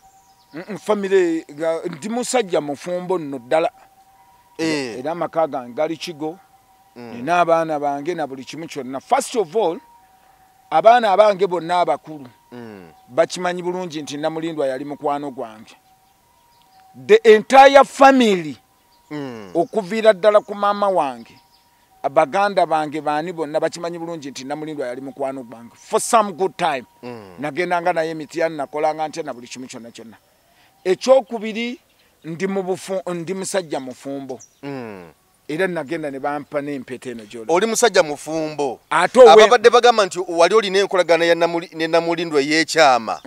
Famire ndi musajja mufumbo nno ddala. Era amaka gange gali Kigo, nina abaana bange na buli kimu kyonna. First of all, abaana abange bonna abakulu bakimanyi bulungi nti Namulindwa yali mukwano gwange. The entire family okuviira ddala ku maama wange, abaganda bange baani bonna bakimanyi bulungi nti Namulindwa yali mukwano gwange for some good time. Nagendanga naye Mityana, nakolanga ntya na buli kimu kyonna kyonna. Ekyokubiri, ndi musajja mufumbo. Era nagenda ne bampa n'empeta eno gy'olaba. Oli musajja mufumbo. Ababadde bagamba nti wali olina enkolagana ne Namulindwa ey'ekyama.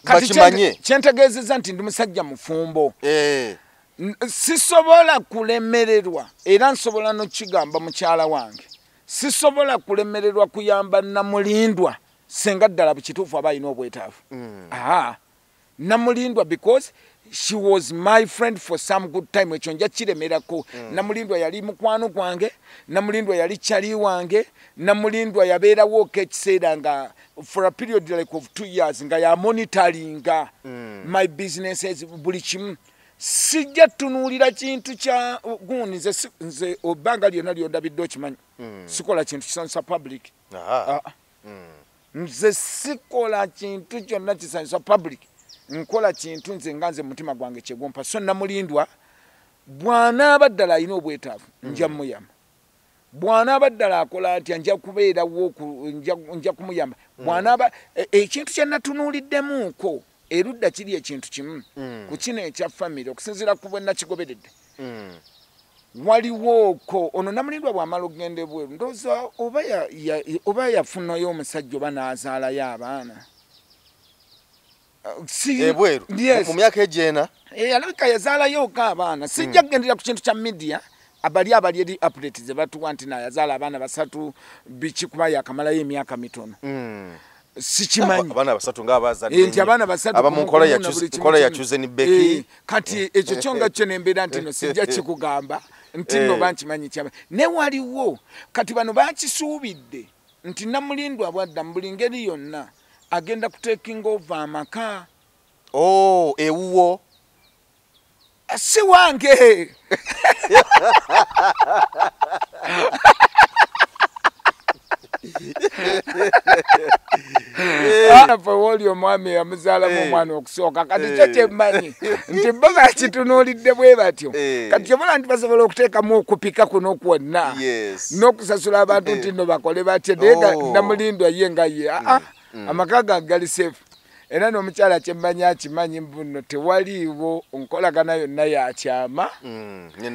Kati kyentegeezezza nti ndi musajja mufumbo. Sisobola kulemererwa, era nsobola n'okigamba mukyala wange, sisobola kulemererwa kuyamba Namulindwa senga ddala bukituufu aba alina obwetaavu. Namulindwa because she was my friend for some good time, ekyo nja kiremerako. Namulindwa yali mukwano gwange, Namulindwa yali kyali wange, Namulindwa yabeerawo ekiseera nga for a period like of 2 years nga ya monitoringa my businesses buli kimu. Sijja tunuulira kintu kya gundi. Nze obbanga lyonna lyondabidde okimanyi, sikola kintu kisanyusa public. Nze sikola kintu kyonna kisanyusa public, nkola kintu nze nga nze mutima gwange kyegumpa. So Namulindwa bw'anaaba ddala alina obwetaavu nja muyamba, bw'anaaba ddala akola atya nja kubeerawo, nja kumuyamba. Bw'anaaba ekintu kye natunuuliddemuuko erudda kiri ekintu kimu ku kino ekya famire, okusinziira ku bwe nakigoberedde. Waliwooko ono Namulindwa bw'amala okugenda ebweru, ndowooza oba yafunayo omusajja oba n'azaalayo abaana. Ebweru mu myaka egyena alabika yazaalayooko abaana. Sijja kugendera ku kintu kya media abali eri update ze batuwa nti nayazaala abaana 3 biki, kuba yakamalayo emyaka mitono. Sikimanyi abaana 3 ng'abazadde nti abaana 3 aba mu nkola ya Chosen Becky. Kati ekyo kyo nga kyo nembeera nti no sijja kikugamba nti no bankimanyi kyaba ne waliwo. Kati bano bakisuubidde nti Namulindwa bwadda mu buli ngeri yonna agenda kutaking over amaka. Ewuwo si wange. Woli omwami yamuzaalamu omwana okusooka. Kati kyo kyemmanyi nti bo bakitunuulidde bwe batyo. Kati kyobola nti basobola okuteekamu okupika kuno kwonna n'okusasula abantu nti nno bakole batya, naye nga Namulindwa ye nga ye amaka gange gali safe. Era n'omukyala kyemmanyi akimanyi mbu nno tewaliiwo nkolagana yonna yakyama ne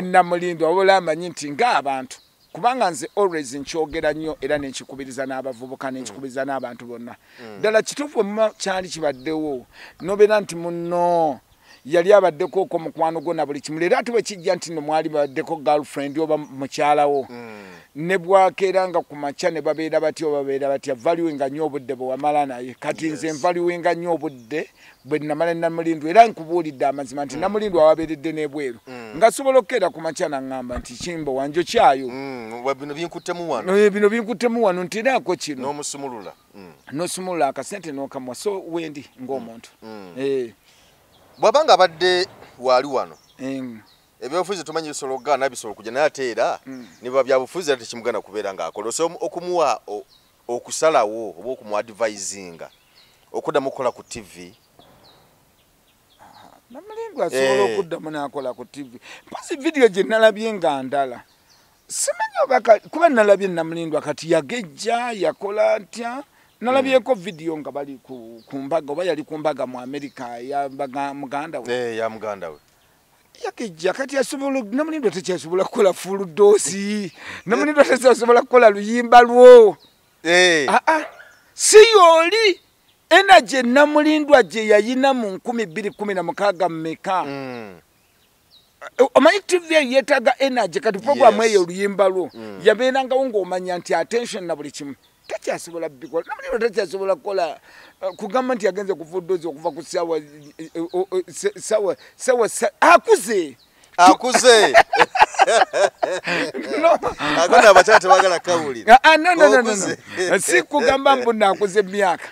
Namulindwa, wabula amanyi nti ng'abantu, kubanga nze always nkyogera nnyo era nenkikubiriza n'abavubuka nenkikubiriza n'abantu bonna. Ddala kituufu kyali kibaddewo nobeera nti munno yali abaddeko okwo mukwano gwo na buli kimu, leero ate bwe kijja nti nno mwali baddeko girlfriend oba mukyalawo ne bwakeera nga ku makya ne babeera batya oba babeera batya, valuinga nnyo obudde bwe wamala naye. Kati nze nvaluinga nnyo obudde bwe namala Namulindwa, era nkubuulidde amazima nti Namulindwa wabeeredde n'ebweru nga sobola okukeera ku makya naŋŋamba nti Kimbowa njo kyayo bino binkuttemu wano nti eraako kino n'omusumulula n'osumulula akasente n'okamuwa. So wendi ng'omuntu bw'abanga abadde waali wano Ebyobufuzi tumanyi bisobola okugaana, bisobola okujja, naye ate era ne biba byabufuzi era tekimugana kubeera ng'akola. So okumuwa okusalawo oba okumuadvisinga okuddamu okukola ku TV. Namulindwa asobola okuddamu n'akola ku TV. Mpozi vidiyo gye nalabye nga ndala, simanyi oba kuba nalabye Namulindwa kati yagejja, yakola ntya. Nalabyeko vidiyo nga bali ku mbaga, oba yali ku mbaga mu Amerika ya muganda we. Ya muganda we. Yakijja kati asobola. Namulindwa tekyasobola kukola full dose. Namulindwa tekyasobola kukola luyimba lwo. Aa, si yoli energy Namulindwa gye yayina mu 2016 mmeka. Omanyi TV eyo yeetaaga energy. Kati program eyo oluyimba lwo yabeerangawo ng'omanya nti attention na buli kimu. Takyasobola bikola Namulindwa, takyasobola kukola kugamba nti yagenze ku full dose okuva ku sawa akuze. Akuze. No. Agona abakyala tebagala kawulira. Ah, no, no, no, no, Okuze. no. Si kugamba mbu naakuze emyaka.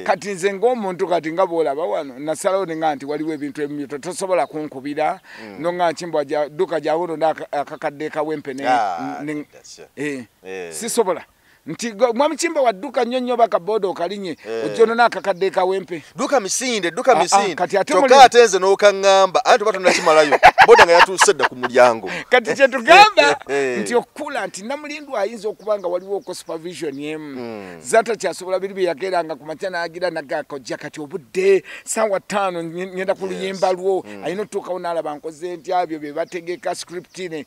Kati nze ng'omuntu, kati nga bw'olaba wano, nasalawo nenga nti waliwo ebintu ebimu tosobola kunkubira nonga nkimbwa dduka gyawuno akakadde kawempe Ah, that's it. Sisobola nti mwami Kimba wadduka nnyo nnyo, baka boda okalinye ojja onona akakadde kawempe. Dduka misinde, dduka Ah, ah, misinde. Kati ate Kyokka ate nze n'okaŋŋamba anti oba tonakimalayo, boda nga yatuuse dda ku mulyango. Kati kyetugamba nti okukula nti Namulindwa ayinza okuba nga waliwo oko supervision emu zatakyasobola biri bye yageranga ku makya n'agira nagakojja. Kati obudde 5:00, ngenda ku luyimba lwo, alina otutuukawo n'alaba nkoze ntya, byo bye bategeka script ne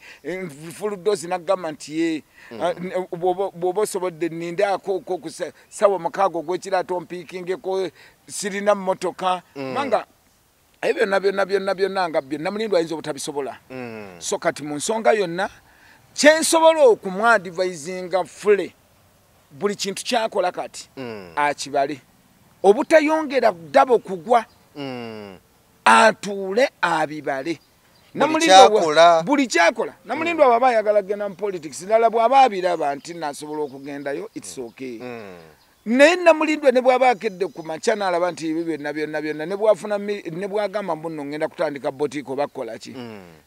full dose, n'agamba nti ye bw'oba osobodde nindaako ko ku 6:00 ogw'ekiro ate ompiikingeko, sirina mmotoka. Kubanga ebyo byonna byonna byonna byonna nga byo Namulindwa ayinza obutabisobola. So kati mu nsonga yonna kyensobola okumwadvisinga fule, buli kintu kyakola kati akibale obutayongera ddabo kugwa, atuule abibale. Kyakola. Buli kyakola. Namulindwa bw'aba ayagala kugenda mu politics ddala, bw'aba abiraba nti nasobola okugendayo, it's okay. Naye Namulindwa ne bw'aba akedde ku makya n'alaba nti ebyo byonna byonna byonna, ne bwafuna ne bwagamba mbu nno ngenda kutandika boutique oba kukola ki,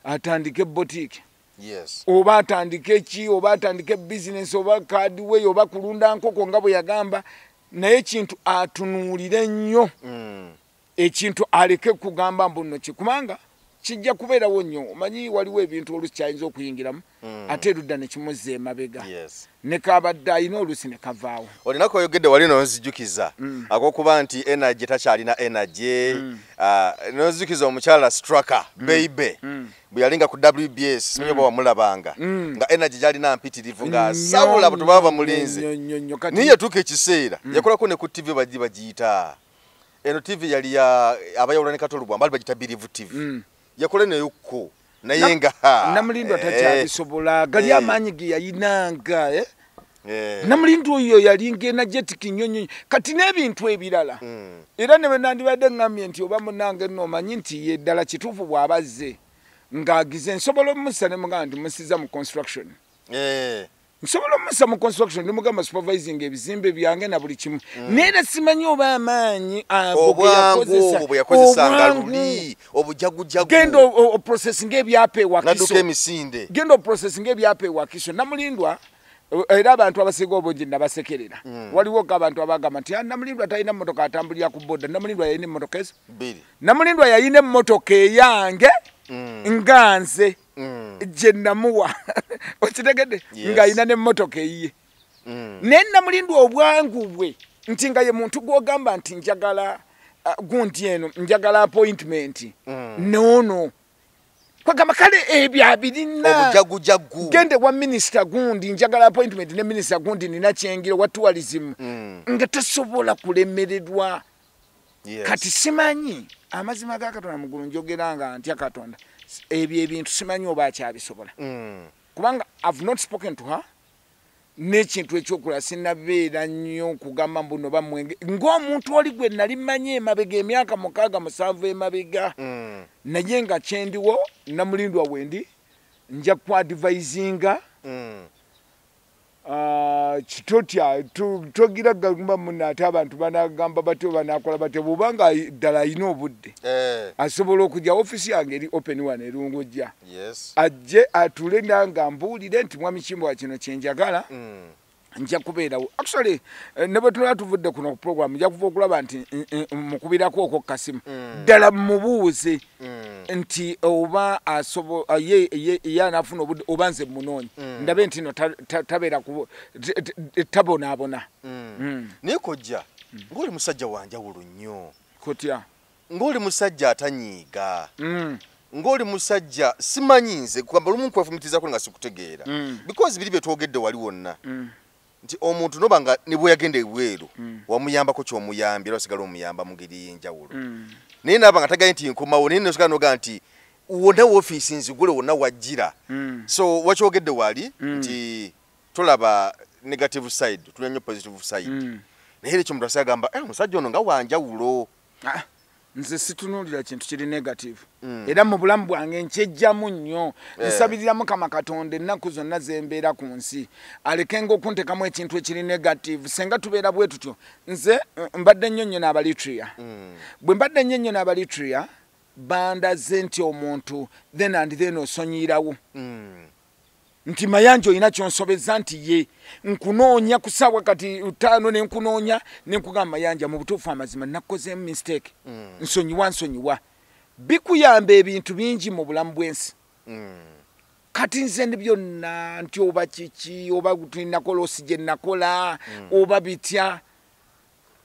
atandike boutique oba atandike ki, oba atandike bizinesi, oba kadiwey, oba kulunda nkoko nga bwe yagamba. Naye ekintu atunuulire nnyo, ekintu aleke kugamba mbu nno ki, kubanga kijja kubeerawo nnyo. Omanyi waliwo ebintu olusi kyayinza okuyingiramu ate erudda ne kimuzza emabega, ne kabadde alina olusi ne kavaawo. Olinaku oyogedde wali nonzijukiza akokuba nti energy takyalina energy. Ah, nonzijukiza omukyala Straka Baby bwe yalinga ku WBS, simanyi oba wamulabanga, nga energy gyalina mpitirivu, ng'asabula bwe tubaba bamulinze. Nnyo, nnyo, nnyo. Kati Niye yatuuka ekiseera yakolako ne ku TV bagi bagiyita eno TV yali ya abayawula ne Katolubwa, bali bagiyita Birivu TV. Yakola neyokko naye nga Namulindwa takyabisobola gali amaanyi ge yayinanga, eh? Namulindwa oyo yalinga energetic nnyo nnyo. Kati n'ebintu ebirala, era ne bwe nandibadde ŋŋambye nti oba munange nno omanyi nti ye ddala kituufu bw'aba azze ng'agize, nsobola omussa ne mugamba nti musiza mu construction. Nsobola omussa mu construction, ndimugamba supervising ebizimbe byange na buli kimu, naye era simanyi oba amaanyi ago ge Obwangu yakozesa, obwo bwe yakozesanga obwangu. luli obujagujagu. Genda oprocessinga ebyapa Nadduka ewakiso. emisinde. Genda oprocessinga ebyapa ewakiso. Namulindwa era abantu abasinga obungi nabasekerera. Waliwo ko abantu abagamba nti, "Ah, Namulindwa talina mmotoka, atambulira ku boda." Namulindwa yalina emmotoka ezo. Bbiri. Namulindwa yalina emmotoka eyange nga nze gye namuwa, okitegedde? Yes. Ng'alina n'emmotoka eyiye. Naye Namulindwa obwangu bwe nti nga ye muntu gw'ogamba nti njagala gundi eno, njagala appointment noono, kwagamba kale ebyo abirina. Obujagujagu. Gende wa minisita gundi, njagala appointment ne minisita gundi, nina kyengiro wa tourism, nga tasobola kulemererwa. Kati simanyi, amazima ga Katonda mugulu, njogera nga ntya Katonda, ebyo ebintu simanyi oba akyabisobola, kubanga I've not spoken to her. N'ekintu ekyokulala, sinabeera nnyo kugamba mbu no bamwenge ng'omuntu oli gwe nali mmanyi emabega emyaka 6, 7 emabega. Naye nga kyendiwo, Namulindwa wendi nja kuadvisinga. Totya, togira gamba munna ate abantu banagamba batyo banakola batyo, bw'obanga ddala alina obudde asobola okujja. Ofiisi yange eri open wano erungujja. Ajje atule nanga mbuulire nti mwami Kimbowa kino kyenjagala, nja kubeerawo. Actually ne bwe tulaba tuvudde kuno ku program, nja kuva okulaba nti mukubirako okwo kasimu, ddala mubuuze nti oba ye anaafuna obudde oba nze munoonye, ndabe nti no tabeera tabonaabona. Naye kojja, ng'oli musajja wanjawulo nnyo. Kotya? Ng'oli musajja atanyiiga, ng'oli musajja simanyi nze kugamba olumu nkwefumitizaako nga sikutegeera, because biri bye twogedde wali wonna nti omuntu noba nga ne bwe yagenda ebweru wamuyambako ky'omuyambye era osigala omuyamba mu ngeri ey'enjawulo, naye naaba nga tagaye nti nkomawo, naye nosigala noga nti wonna woofiisi nzigule wonna wajjira. So wakyogedde wali nti tolaba negative side, tulina nnyo positive side, naye era ekyo omuntu asigala agamba omusajja ono nga wanjawulo. Nze situnuulira kintu kiri negative, era mu bulamu bwange nkyejjamu nnyo. Nsabirira Mukama Katonda ennaku zonna zembeera ku nsi alekenga okuntekamu ekintu ekiri negative. Senga tubeera bwe tutyo, nze mbadde nnyo nnyo n'abalitria. Bwe mbadde nnyo nnyo n'abalitria, bandaze nti omuntu then and then osonyirawo, nti Mayanja olina kyonsobeza nti ye nkunoonya ku ssaawa kati 5 ne nkunoonya ne nkugamba Mayanja mu butuufu amazima nakukozeemu mistake, nsonyiwa nsonyiwa. Bikuyamba ebintu bingi mu bulamu bw'ensi. Kati nze ndi byonna nti oba kiki oba tulinakola osi gye nakola oba bitya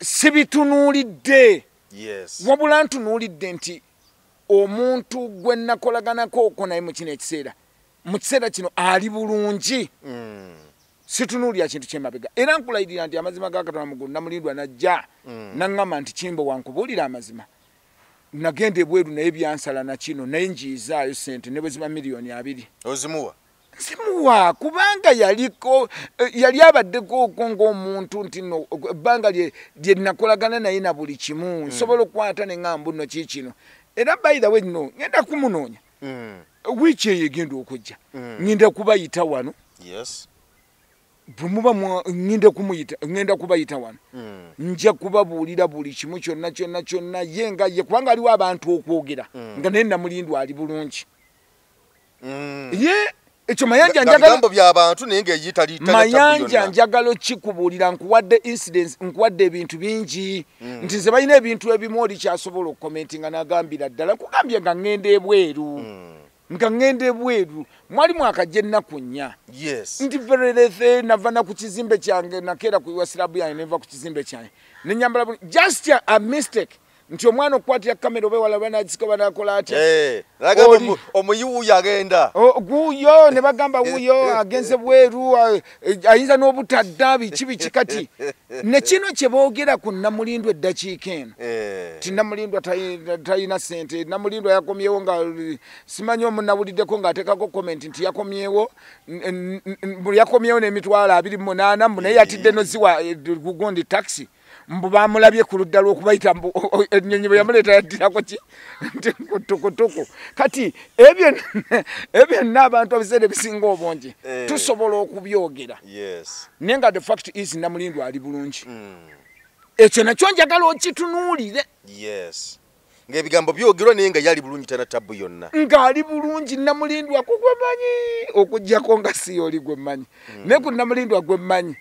sibitunuulidde. Wabula ntunuulidde nti omuntu gwe nakolaganako okwo naye mu kino ekiseera, mu kiseera kino ali bulungi. Situnuulira kintu kyemabega, era nkulayirira nti amazima ga Katonda muggulu Namulindwa najja naŋŋamba nti Kimbowa nkubuulira amazima, nagenda ebweru naye byansala na kino, naye njiizaayo ssente ne bwe ziba 2,000,000. Ozimuwa? Nzimuwa kubanga yaliko yali abaddeko okwo ng'omuntu nti no ebbanga lye nakolagana naye na buli kimu nsobola okukwata ne ŋŋamba nno ki kino. Era by the way nno ŋŋenda kumunoonya wiiki eyo egenda okujja, ŋŋenda kubayita wano. Bwe muba ŋŋenda kumuyita, ŋŋenda kubayita wano, nja kubabuulira buli kimu kyonna kyonna kyonna ye nga ye, kubanga aliwo abantu okwogera nga naye Namulindwa ali bulungi. Ye ekyo Mayanja njagala bigambo by'abantu naye ng'eyita Mayanja njagala okikubuulira, nkuwadde incidents, nkuwadde ebintu bingi, nti nze balina ebintu ebimu oli kyasobola okukomentinga n'agambira ddala. Nkugambye nga ŋŋenda ebweru, nga ŋŋenda ebweru mwali mwakajja ennaku 4. Nti vererethe nava na ku kizimbe kyange, nakeera ku wasirabu yange nenva ku kizimbe kyange ne nyambala just a mistake nti omwana okukwatira kamera oba ewala banagizika banakola atya. Omuyiwuyo agenda guyo ne bagamba wuyo agenze bweru, ayinza n'obutadda biki biki. Kati ne kino kye boogera ku Namulindwa eddakiika eno ti Namulindwa talina ssente, Namulindwa yakomyewo nga simanyi omunawuliddeko ng'ateekako comment nti yakomyewo yakomyewo n'emitwalo 28 mbu naye yatidde noziwa gugundi taxi, mbu bamulabye ku ludda lw'okubayita mbu ennyonyi bwe yamuleeta yaddirako ki nti kutukutuku. Kati ebyo byonna abantu ebiseera ebisinga obungi tusobola okubyogera, naye nga the fact is Namulindwa ali bulungi. Ekyo nakyo njagala okitunuulire. Ng'ebigambo byogerwa naye nga yali bulungi tana tabbu yonna. Ng'ali bulungi Namulindwa kugwe mmanyi, okuggyako nga si oli gwe mmanyi, naye ku Namulindwa gwe mmanyi,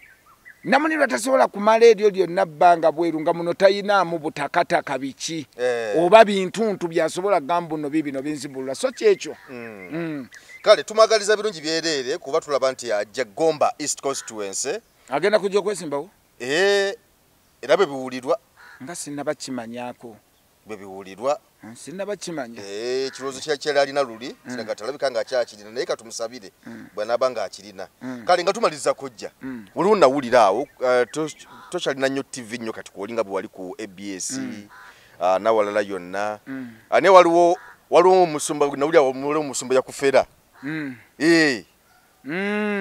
Namulindwa tasobola kumala eryo lyonna bbanga bweru nga muno tayinaamu butakataka biki oba bintuntu byasobola kugamba buno biibino binzibulula. So kyekyo. Kale tumwagaliza birungi byereere kuba tulaba nti ajja Gomba East Constituency. Agenda kujja okwesimbawo? Era bwe biwulirwa. Nga sinnabakimanyaako. Bwe biwulirwa. Sinnabakimanya. Ekirowoozo kyali alina luli, kiraga talabika ng'akyakirina, naye katumusabire bw'anaaba ng'akirina. Kale nga tumaliriza kojja, waliwo nawulira awo tokyalina nnyo TV nnyo kati kwoli nga bwe wali ku ABS n'awalala yonna, naye waliwo omusumba nawulira waliwo omusumba yakufera.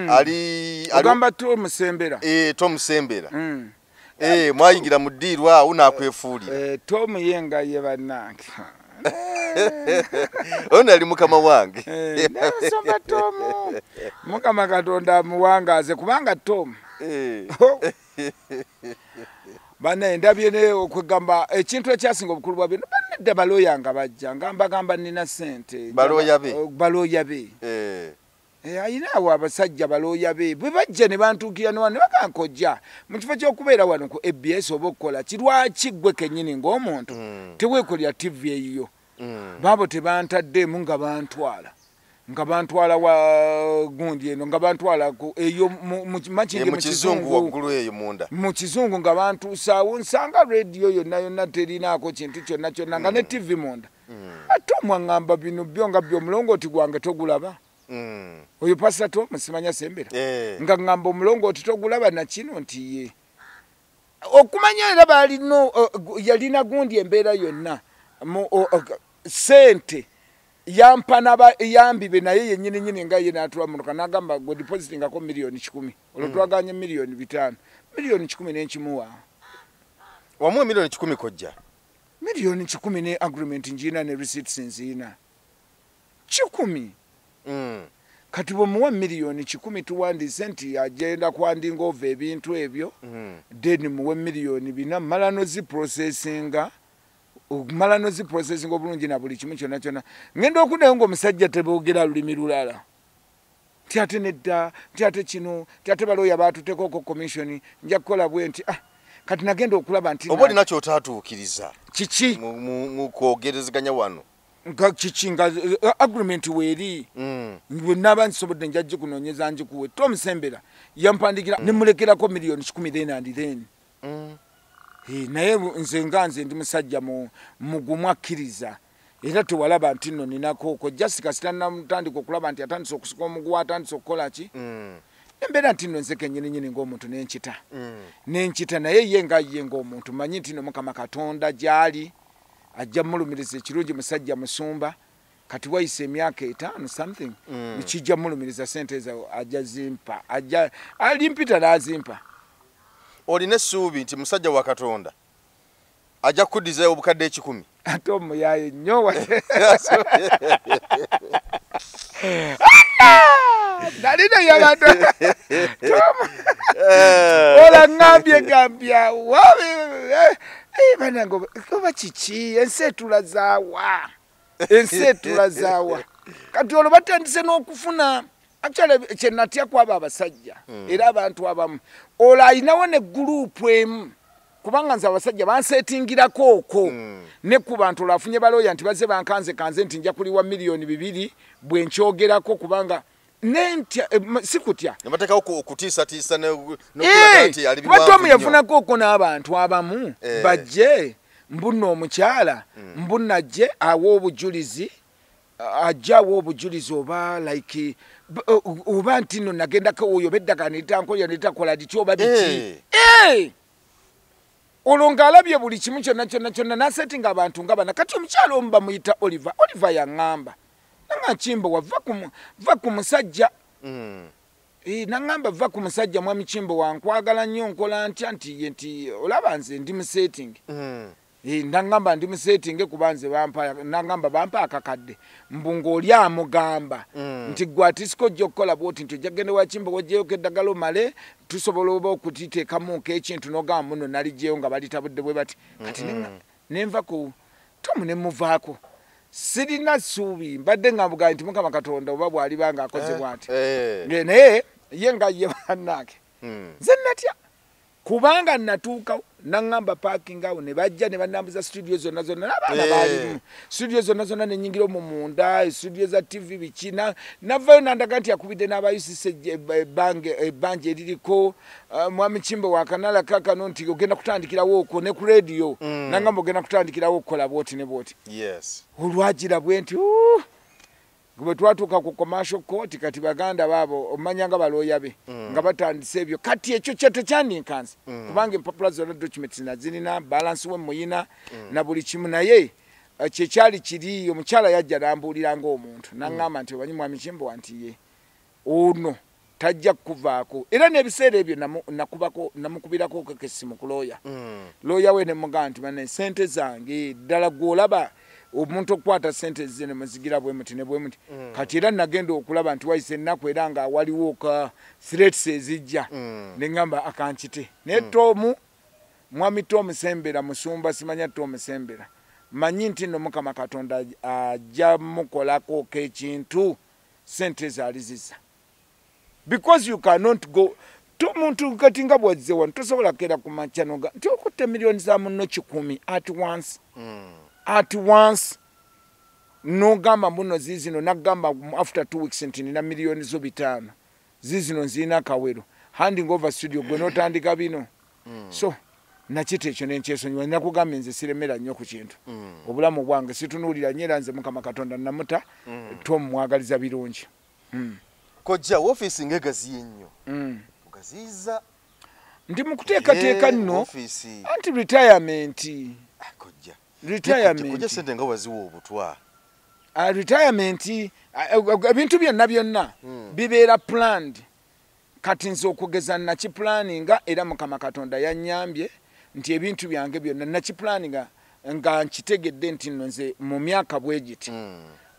Ali ogamba Tomusembera. Tomusembera. Mwayingira mu ddiiru awo n'akwefuulira. Tom ye nga ye bannange. Ono yali mukama wange. Nsomba Tom. Mukama Katonda amuwangaaze kubanga Tom Bana ndabye ne okwegamba ekintu ekyasinga obukulu bwa bino banedda balooya nga bajja nga mbagamba nina ssente. Balooya be. Balooya be. Ayina awo abasajja balooya be bwe bajja ne bantuukira ne wano ne bakankojja mu kifo ky'okubeera wano ku ABS oba okukola kirwaki ggwe kennyini ng'omuntu teweekolera TV eyiyo. Baabo tebantaddeemu nga bantwala. Nga bantwala wa gundi eno nga bantwala ku eyo Makindye mu kizungu waggulu eyo munda. Mu kizungu nga bantuusaawo nsanga radio yonna yonna terinaako kintu kyonna kyonna nga ne TV munda. Ate omwaŋŋamba bino byo nga byo omulongooti gwange togulaba. Oyo Pastor Tom simanya sembera. Nga ŋŋamba omulongooti togulaba na kino nti ye. Okumanya era baalina yalina gundi embeera yonna sente yampa yambibe naye yennyini nyini nga ye n'atula munoka n'agamba gwe depositingako 1,000,000 olwo twaganye 5,000,000 1,000,000 n'enkimuwa. Wamuwa 1,000,000 kojja? 1,000,000 ne agreement ngiina ne receipts nziina 100. Kati bw'omuwa 1,000,000 tuwandiise nti agenda kwandinga ova ebintu ebyo then muwe 4,000,000 mala noziprocessinga okumala noziprocessinga obulungi na buli kimu kyonna kyonna. Ngenda okuddayo ng'omusajja teboogera lulimi lulala. Nti ate nedda, nti ate kino, nti ate balooya baatuteekoko commission, nja kukola bwe nti kati nagenda okulaba nti oba olina ky'otaatuukiriza kiki mu kwogerezeganya wano nga kiki nga agreement weeri bwe naaba nsobodde nja gikunoonyeza ngikuwe. Tom Sembera yampandikira ne mulekerako 1,000,000 then and then. Naye nze nga nze ndi musajja mugumu akkiriza era tewalaba nti nno ninako okwo just kasita namutandika okulaba nti atandise okusika omuguwa atandise okukola ki embeera nti nno nze kennyini nnyini ng'omuntu nenkita nenkita naye ye nga ye ng'omuntu manyi nti nno Mukama Katonda gy'ali ajja mulumiriza ekirungi musajja musumba kati wayise emyaka 5 something kijja mulumiriza sente ezo ajja zimpa ajja alimpita n'azimpa. Olina essuubi nti musajja wa Katonda ajja kukuddizayo obukadde 1,000? Ate omuyaye nnyo nalina yabantu ola ŋŋambye gambya banange oba kiki ensi etulazaawa ensi etulazaawa kati olwo batandise n'okufuna. Actually kye natya kwabo abasajja era abantu abamu olwo ayinawo ne gurupu emu kubanga nze abasajja bansetingirako okwo ne ku bantu olwo afunye balooya nti bazze bankanze kanze nti nja kuliwa 2,000,000 bwe nkyogerako kubanga nentya sikutya ne bateekawo okutiisatiisa n'okulaga nti ali biwanvu. Tom yafunako okwo n'abantu abamu bajje mbunno omukyala mbunno ajje awe obujulizi ajja awe obujulizi oba like oba nti nno nagendako oyo oba eddagala ne litankolera ne litakola lityo oba biki. Olwo ng'alabye buli kimu kyonna kyonna kyonna n'asetinga abantu nga bana. Kati omukyala omu bamuyita Oliver. Oliver yaŋŋamba nanga Kimbowa va ku musajja. Naŋŋamba va ku musajja mwami Kimbowa nkwagala nnyo nkola ntya nti ye nti olaba nze ndi mu setting. Naŋŋamba ndi mu setting kuba nze bampa naŋŋamba bampa akakadde mbu ng'oli amugamba nti gwe atisiko ojja okukola bw'oti nti ojja kugenda wa Kimbowa oggyeyoko eddagala omale tusobola oba okutiteekamuko ekintu n'ogamba muno naliggyeyo nga balitabudde bwe bati. Kati nenva ku Tom ne muvaako. Sirina ssuubi mbadde nga mbugaye nti Mukama Katonda oba bw'aliba ng'akoze bw'ati. Naye ye nga ye bannange. Nze natya kubanga natuuka naŋŋamba parking awo ne bajja ne bannambuza studio zonna zonna n'abaana baalimu studio zonna zonna ne nnyingira omwo munda studio za TV biki navayo nandaga nti yakubidde n'aba UCC ebbanja eririko mwami Kimbowa akanala kaakano nti ogenda kutandikirawo okwo ne ku radio naŋŋamba ogenda kutandikirawo okukola bw'oti ne bw'oti. Olwagira bwe nti bwe twatuuka ku commercial court kati baganda baabo omanya nga balooya be nga batandise ebyo kati ekyo kye tekyandinkanze kubanga empapula zonna documents nazirina balance we muyina na buli kimu naye kyekyali kiri omukyala yajja n'ambuulira ng'omuntu n'aŋŋamba nti omanyi mwami Kimbowa nti ye ono tajja kukuvaako era n'ebiseera ebyo namukubirako kekesimu ku looya looya we ne mugamba nti banne sente zange ddala gw'olaba Omuntu okukwata sente zine muzigira bwe muti ne bwe muti. Kati era nagenda okulaba nti wayise ennaku era nga waliwo ka threats ezijja, ne ŋŋamba akankite. Naye Tomu, mwami Tomu Sembera, musumba simanya Tomu Sembera, manyi nti nno Mukama Katonda ajja mukolako ekintu, sente zaali zizza, because you cannot go tomuntu kati nga bwazze wano, tosobola keera ku makya noga nti okutte miliyoni za munno 100 at once, at once, nogamba mbuno ziizino, nagamba after 2 weeks nti nina miliyoni zo 500 ziizino nzirina Kawero, handing over studio, gwe notandika bino. So nakita ekyo nenkyesonyiwa. Nakugambye nze siremera nnyo ku kintu. Obulamu bwange situnuulira nnyo, era nze Mukama Katonda namuta tomwagaliza birungi. Kojja, woofiisi ng'egaziye nnyo, ogaziyiza. Ndi mu kuteekateeka nno, anti retirement. Kojja. Retirement. Kojja, sente nga waziwa obutwa. Retirement, ebintu byonna byonna bibeera planned. Kati nze okugeza nakiplaninga, era Mukama Katonda yannyambye nti ebintu byange byonna nakiplaninga nga nkitegedde nti nno nze mu myaka bwe giti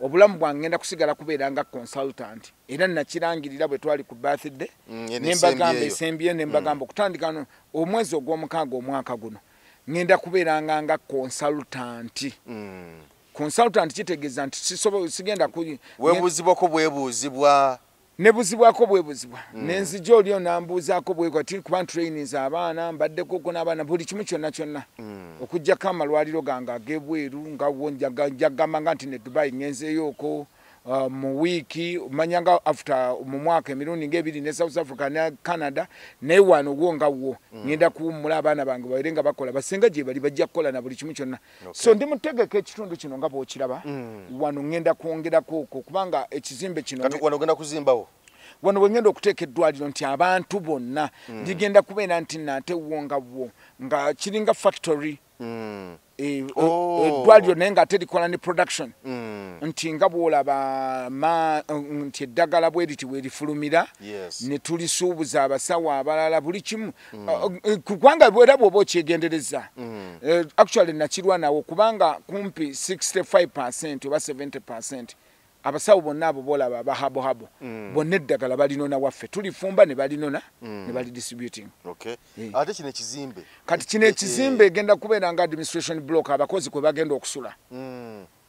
obulamu bwange ngenda kusigala kubeera nga consultant. Era nakirangirira bwe twali ku birthday, ne mbagamba esembye, ne mbagamba okutandika no omwezi ogw'omukaaga omwaka guno ngenda kubeeranga nga consultant. Consultant kitegeeza nti sigenda ku weebuuzibwako bwebuuzibwa. Nebuzibwako bwebuzibwa, nenzija oli onambuuzaako bwekwa ti kuba ntrainings abaana, mbaddeko n'abaana buli kimu kyonna kyonna, okuggyako amalwaliro gange ag'ebweru nga wo njagamba nga nti ne Dubai ngenzeeyooko mu wiiki, manya nga after mu mwaka emirundi ng'ebiri, ne South Africa ne Canada. Naye wano wo nga wo ngenda kuwummula, abaana bange babeere nga bakola, basenga gye bali bajja kukola na buli kimu kyonna. So ndi mutegeka ekitundu kino nga bw'okiraba wano, ngenda kwongerako okwo kubanga ekizimbe kino Kati wano ogenda kuzimbawo? Wano we ngenda okuteeka eddwaliro nti abantu bonna ligenda kubeera nti nate wo nga wo nga kiringa factory, eddwaliro naye ng'ate likola ne production, nti nga bw'olaba nti eddagala bwe riti werifulumira ne tulisuubuza abasawo abalala buli kimu. Kubanga era bw'oba okyegendereza, actually nakirwanawo kubanga kumpi 65% oba 70% abasawo bonna abo boolaba abahabohabo bonna eddagala balinona waffe, tulifumba ne balinona ne bali distributing. Ate kino ekizimbe? Kati kino ekizimbe egenda kubeera nga administration block, abakozi kwe bagenda okusula,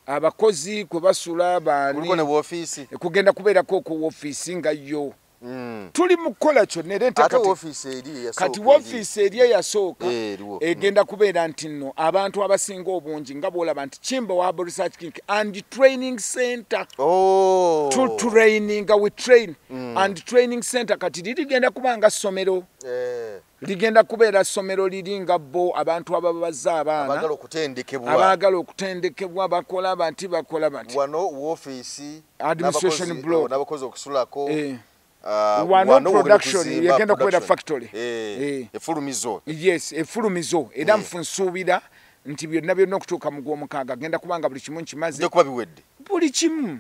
abakozi kwe basula baani. Kuliko ne woofiisi? Kugenda kubeerako ku woofiisi nga yo. Tuli mu kukola kyonna era Ate woofiisi eri eyasooka? Kati woofiisi eri eyasooka Eriwo. Egenda kubeera nti nno abantu abasinga obungi nga bw'olaba nti Kimbowa Herbal Research Clinic and Training Center. To training, we train and training center. Kati liri ligenda kuba nga ssomero, ligenda kubeera ssomero liri nga bo abantu ababaza abaana abaagala okutendekebwa, abaagala okutendekebwa bakola banti bakola bati. Wano woofiisi, Administration block. n'abakozi okusulako. Wano production yegenda kubeera factory. Efulumizo. Yes, efulumizo. Era nsuubira nti byonna byonna okutuuka mu gw'omukaaga genda kubanga buli kimu nkimaze. Bijja kuba biwedde. Buli kimu.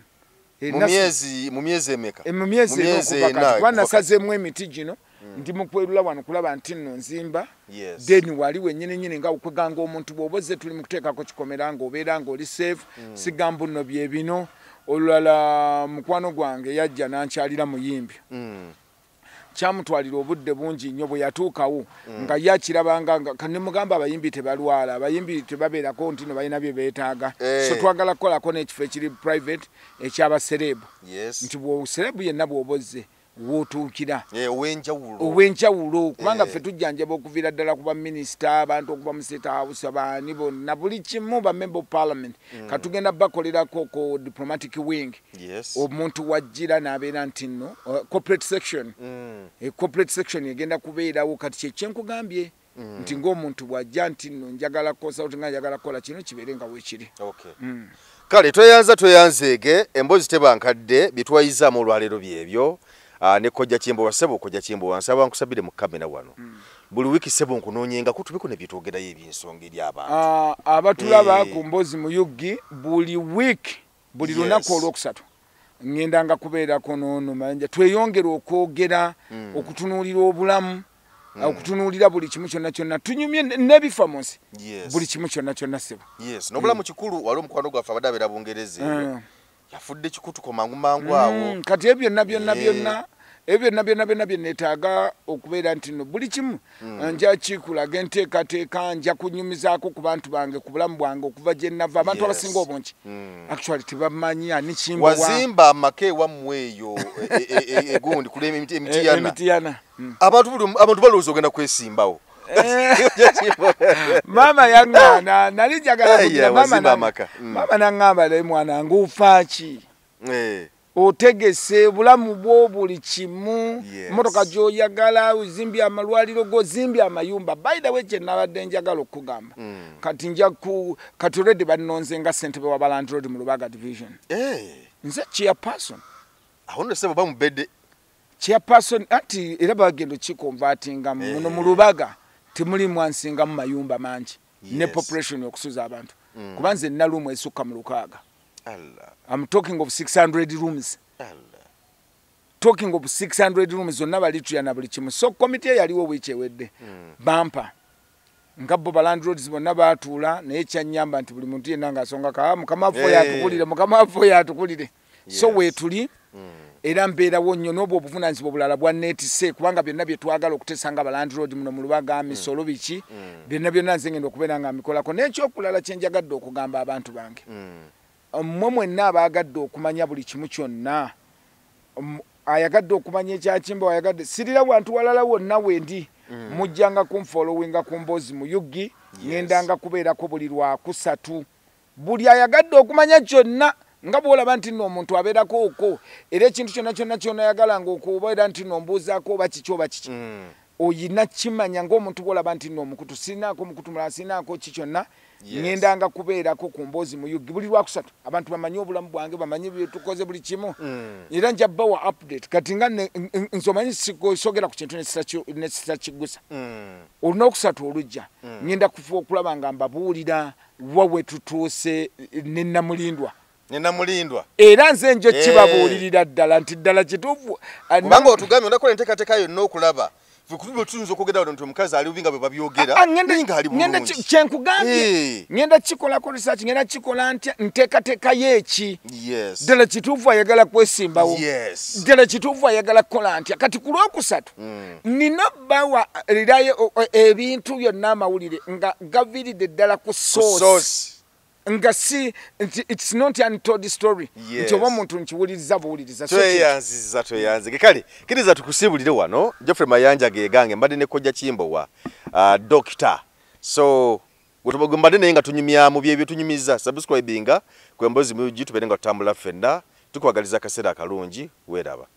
Mu myezi emeka? Mu myezi Mu ena myezi okuva ena kati. Kuba okuva kati. nasazeemu emiti gino, ndi mu kwerula wano kulaba nti nno nzimba. Then wali wennyini nnyini nga okweganga omuntu bw'oba ozze tuli mu kuteekako kikomera ng'obeera ng'oli safe, sigamba nno bye bino. Olulala mukwano gwange yajja n'ankyalira muyimbi. Kyamutwalira obudde bungi nnyo bwe yatuukawo nga ye akirabanga nga ne mugamba abayimbi tebalwala, abayimbi tebabeerako nti no balina bye beetaaga. So twagala kukolako n'ekifo ekiri private eky'abasereebu. Nti bw'osereebu yenna bw'oba ozze w'otuukira. Ow'enjawulo. Ow'enjawulo, kubanga ffe tujjanjaba okuviira ddala ku baminisita, abantu okuva mu State House, abaani bonna, buli kimu, ba member of parliament. Kati tugenda bakolerako ku diplomatic wing. Omuntu wajjira n'abeera nti nno, corporate section. Corporate section egenda kubeerawo. Kati kye kyenkugambye nti ng'omuntu bw'ajja nti nno njagala consult, nga njagala kukola kino, kibeere nga weekiri. Kale tweyanza tweyanzeege, emboozi teba nkadde, bye twayizaamu olwaleero byebyo. Ne Kojja Kimbowa. Ssebo Kojja Kimbowa, nsaba nkusabire mu kamera wano. Buli wiiki ssebo nkunoonyengako tubeko ne byetwogerayo eby'ensonga eri abantu. Abatulaba ku Mboozi mu Uggi, buli wiiki, buli lunaku olwokusatu ŋŋendanga kubeerako n'ono Mayanja, tweyongere okwogera, okutunuulira obulamu. Okutunuulira buli kimu kyonna kyonna, tunyumye n'ebifa mu nsi, buli kimu kyonna kyonna, ssebo. Yes, n'obulamu kikulu. Waliwo omukwano gwaffe abadde abeera Bungereza eyo, yafudde kikutuko mangu mangu awo. Kati ebyo byonna byonna byonna, ebyo byonna byonna byonna bye neetaaga okubeera nti no buli kimu nja kikulaga enteekateeka, nja kunyumizaako ku bantu bange, ku bulamu bwange okuva gye nava. Abantu abasinga obungi actually tebamanyi ani Kimbowa. Wazimba amaka ewammwe eyo egundi kuli Emitiyana. Emitiyana. Abantu abantu balowooza ogenda kwesimbawo. Maama yaŋŋaana, nali njagala kugira maama Wazimba amaka. Maama naŋŋamba, "Naye mwana nguufaaki? Otegese obulamu bwo buli kimu, emmotoka gy'oyagala, ozimbye amalwaliro gozimbye, amayumba." By the way, kye nabadde njagala okugamba, kati nja ku kati already bannonze nga ssentebe wa balandlord mu Lubaga Division. Nze chairperson. Awo nno ssebo bamubedde. Chairperson, anti era bagenda okiconvertinga muno mu Lubaga temulimu ansingamu mayumba mangi ne population okusuza abantu, kuba nze nina room esukka mu 600. Allah. I'm talking of 600 rooms. Allah. Talking of 600 rooms zonna balitulya na buli kimu. So komite yaliwo wiiki ewedde, bampa nga bo balandlords bonna baatuula, naye kyanyamba nti buli muntu yenna ng'asonga ka mukama waffe oyo atukulire, mukama waffe oyo atukulire. So weetuli era mbeerawo nnyo n'obwo obuvunaanyizibwa obulala bwanneetisse, kubanga byonna bye twagala okuteesa nga balandlord muno mu Lubaga, misolo, biki, byonna byonna nze ngenda okubeera nga mbikolako. N'ekyokulala kye njagadde okugamba abantu bange, mmwe mwenna abaagadde okumanya buli kimu kyonna, ayagadde okumanya ekyakimba, ayagadde sirira wantu walala wonna wendi, mujjanga kunfollowinga ku Mboozi mu Yugi. Ŋŋendanga kubeerako buli lwakusatu. Buli ayagadde okumanya kyonna, nga bwolaba nti nno omuntu abeerako okwo, era ekintu kyonna kyonna kyonayagala nga okubeera nti nno ombuuzaako oba kiki oba kiki, oyina kimanya ng'omuntu bwolaba nti nno omukutu sirinaako omukutu mulala, sirinaako ki kyonna. Ŋŋendanga kubeerako ku Mboozi mu Yugi buli lwakusatu, abantu bamanye obulamu bwange, bamanye byetukoze buli kimu, era nja bawa update. Kati nga nze omanyi sogera ku kintu nesitakigusa. Olunakusatu olujja ŋŋenda kufa okulaba nga mbabuulira wa we tutuuse ne Namulindwa. Nenamulindwa. Era nze njo kibabuulirira ddala nti ddala kituufu. Kubanga otugambye onakola enteekateeka yonna okulaba ffe tuyinza okwogera wano nti omukazi ali bubi nga bwe babyogera, naye nga ali ngenda bulungi. Kyenkugambye, ngenda kikolako research, ngenda kikola ntya nteekateeka yeeki, ddala kituufu ayagala kwesimbawo, ddala kituufu ayagala kukola ntya. Kati ku lwokusatu nina bawa rirayo ebintu byonna, amawulire nga gaviiridde ddala ku source, source. Nga si nti it's not untold story, nti oba omuntu nkiwuliriza buwuliriza. So Tweyanziza, tweyanzige. Kale kkiriza tukusiibulire wano. Geoffrey Mayanja gegange, mbadde ne Kojja Kimbowa, doctor. So gwe mbadde naye nga tunyumyamu byebyo tunyumiza. Subscribinga ku Embozi mu UG, tubeere nga tutambula ffenna. Tukwagaliza akaseera akalungi, weeraba.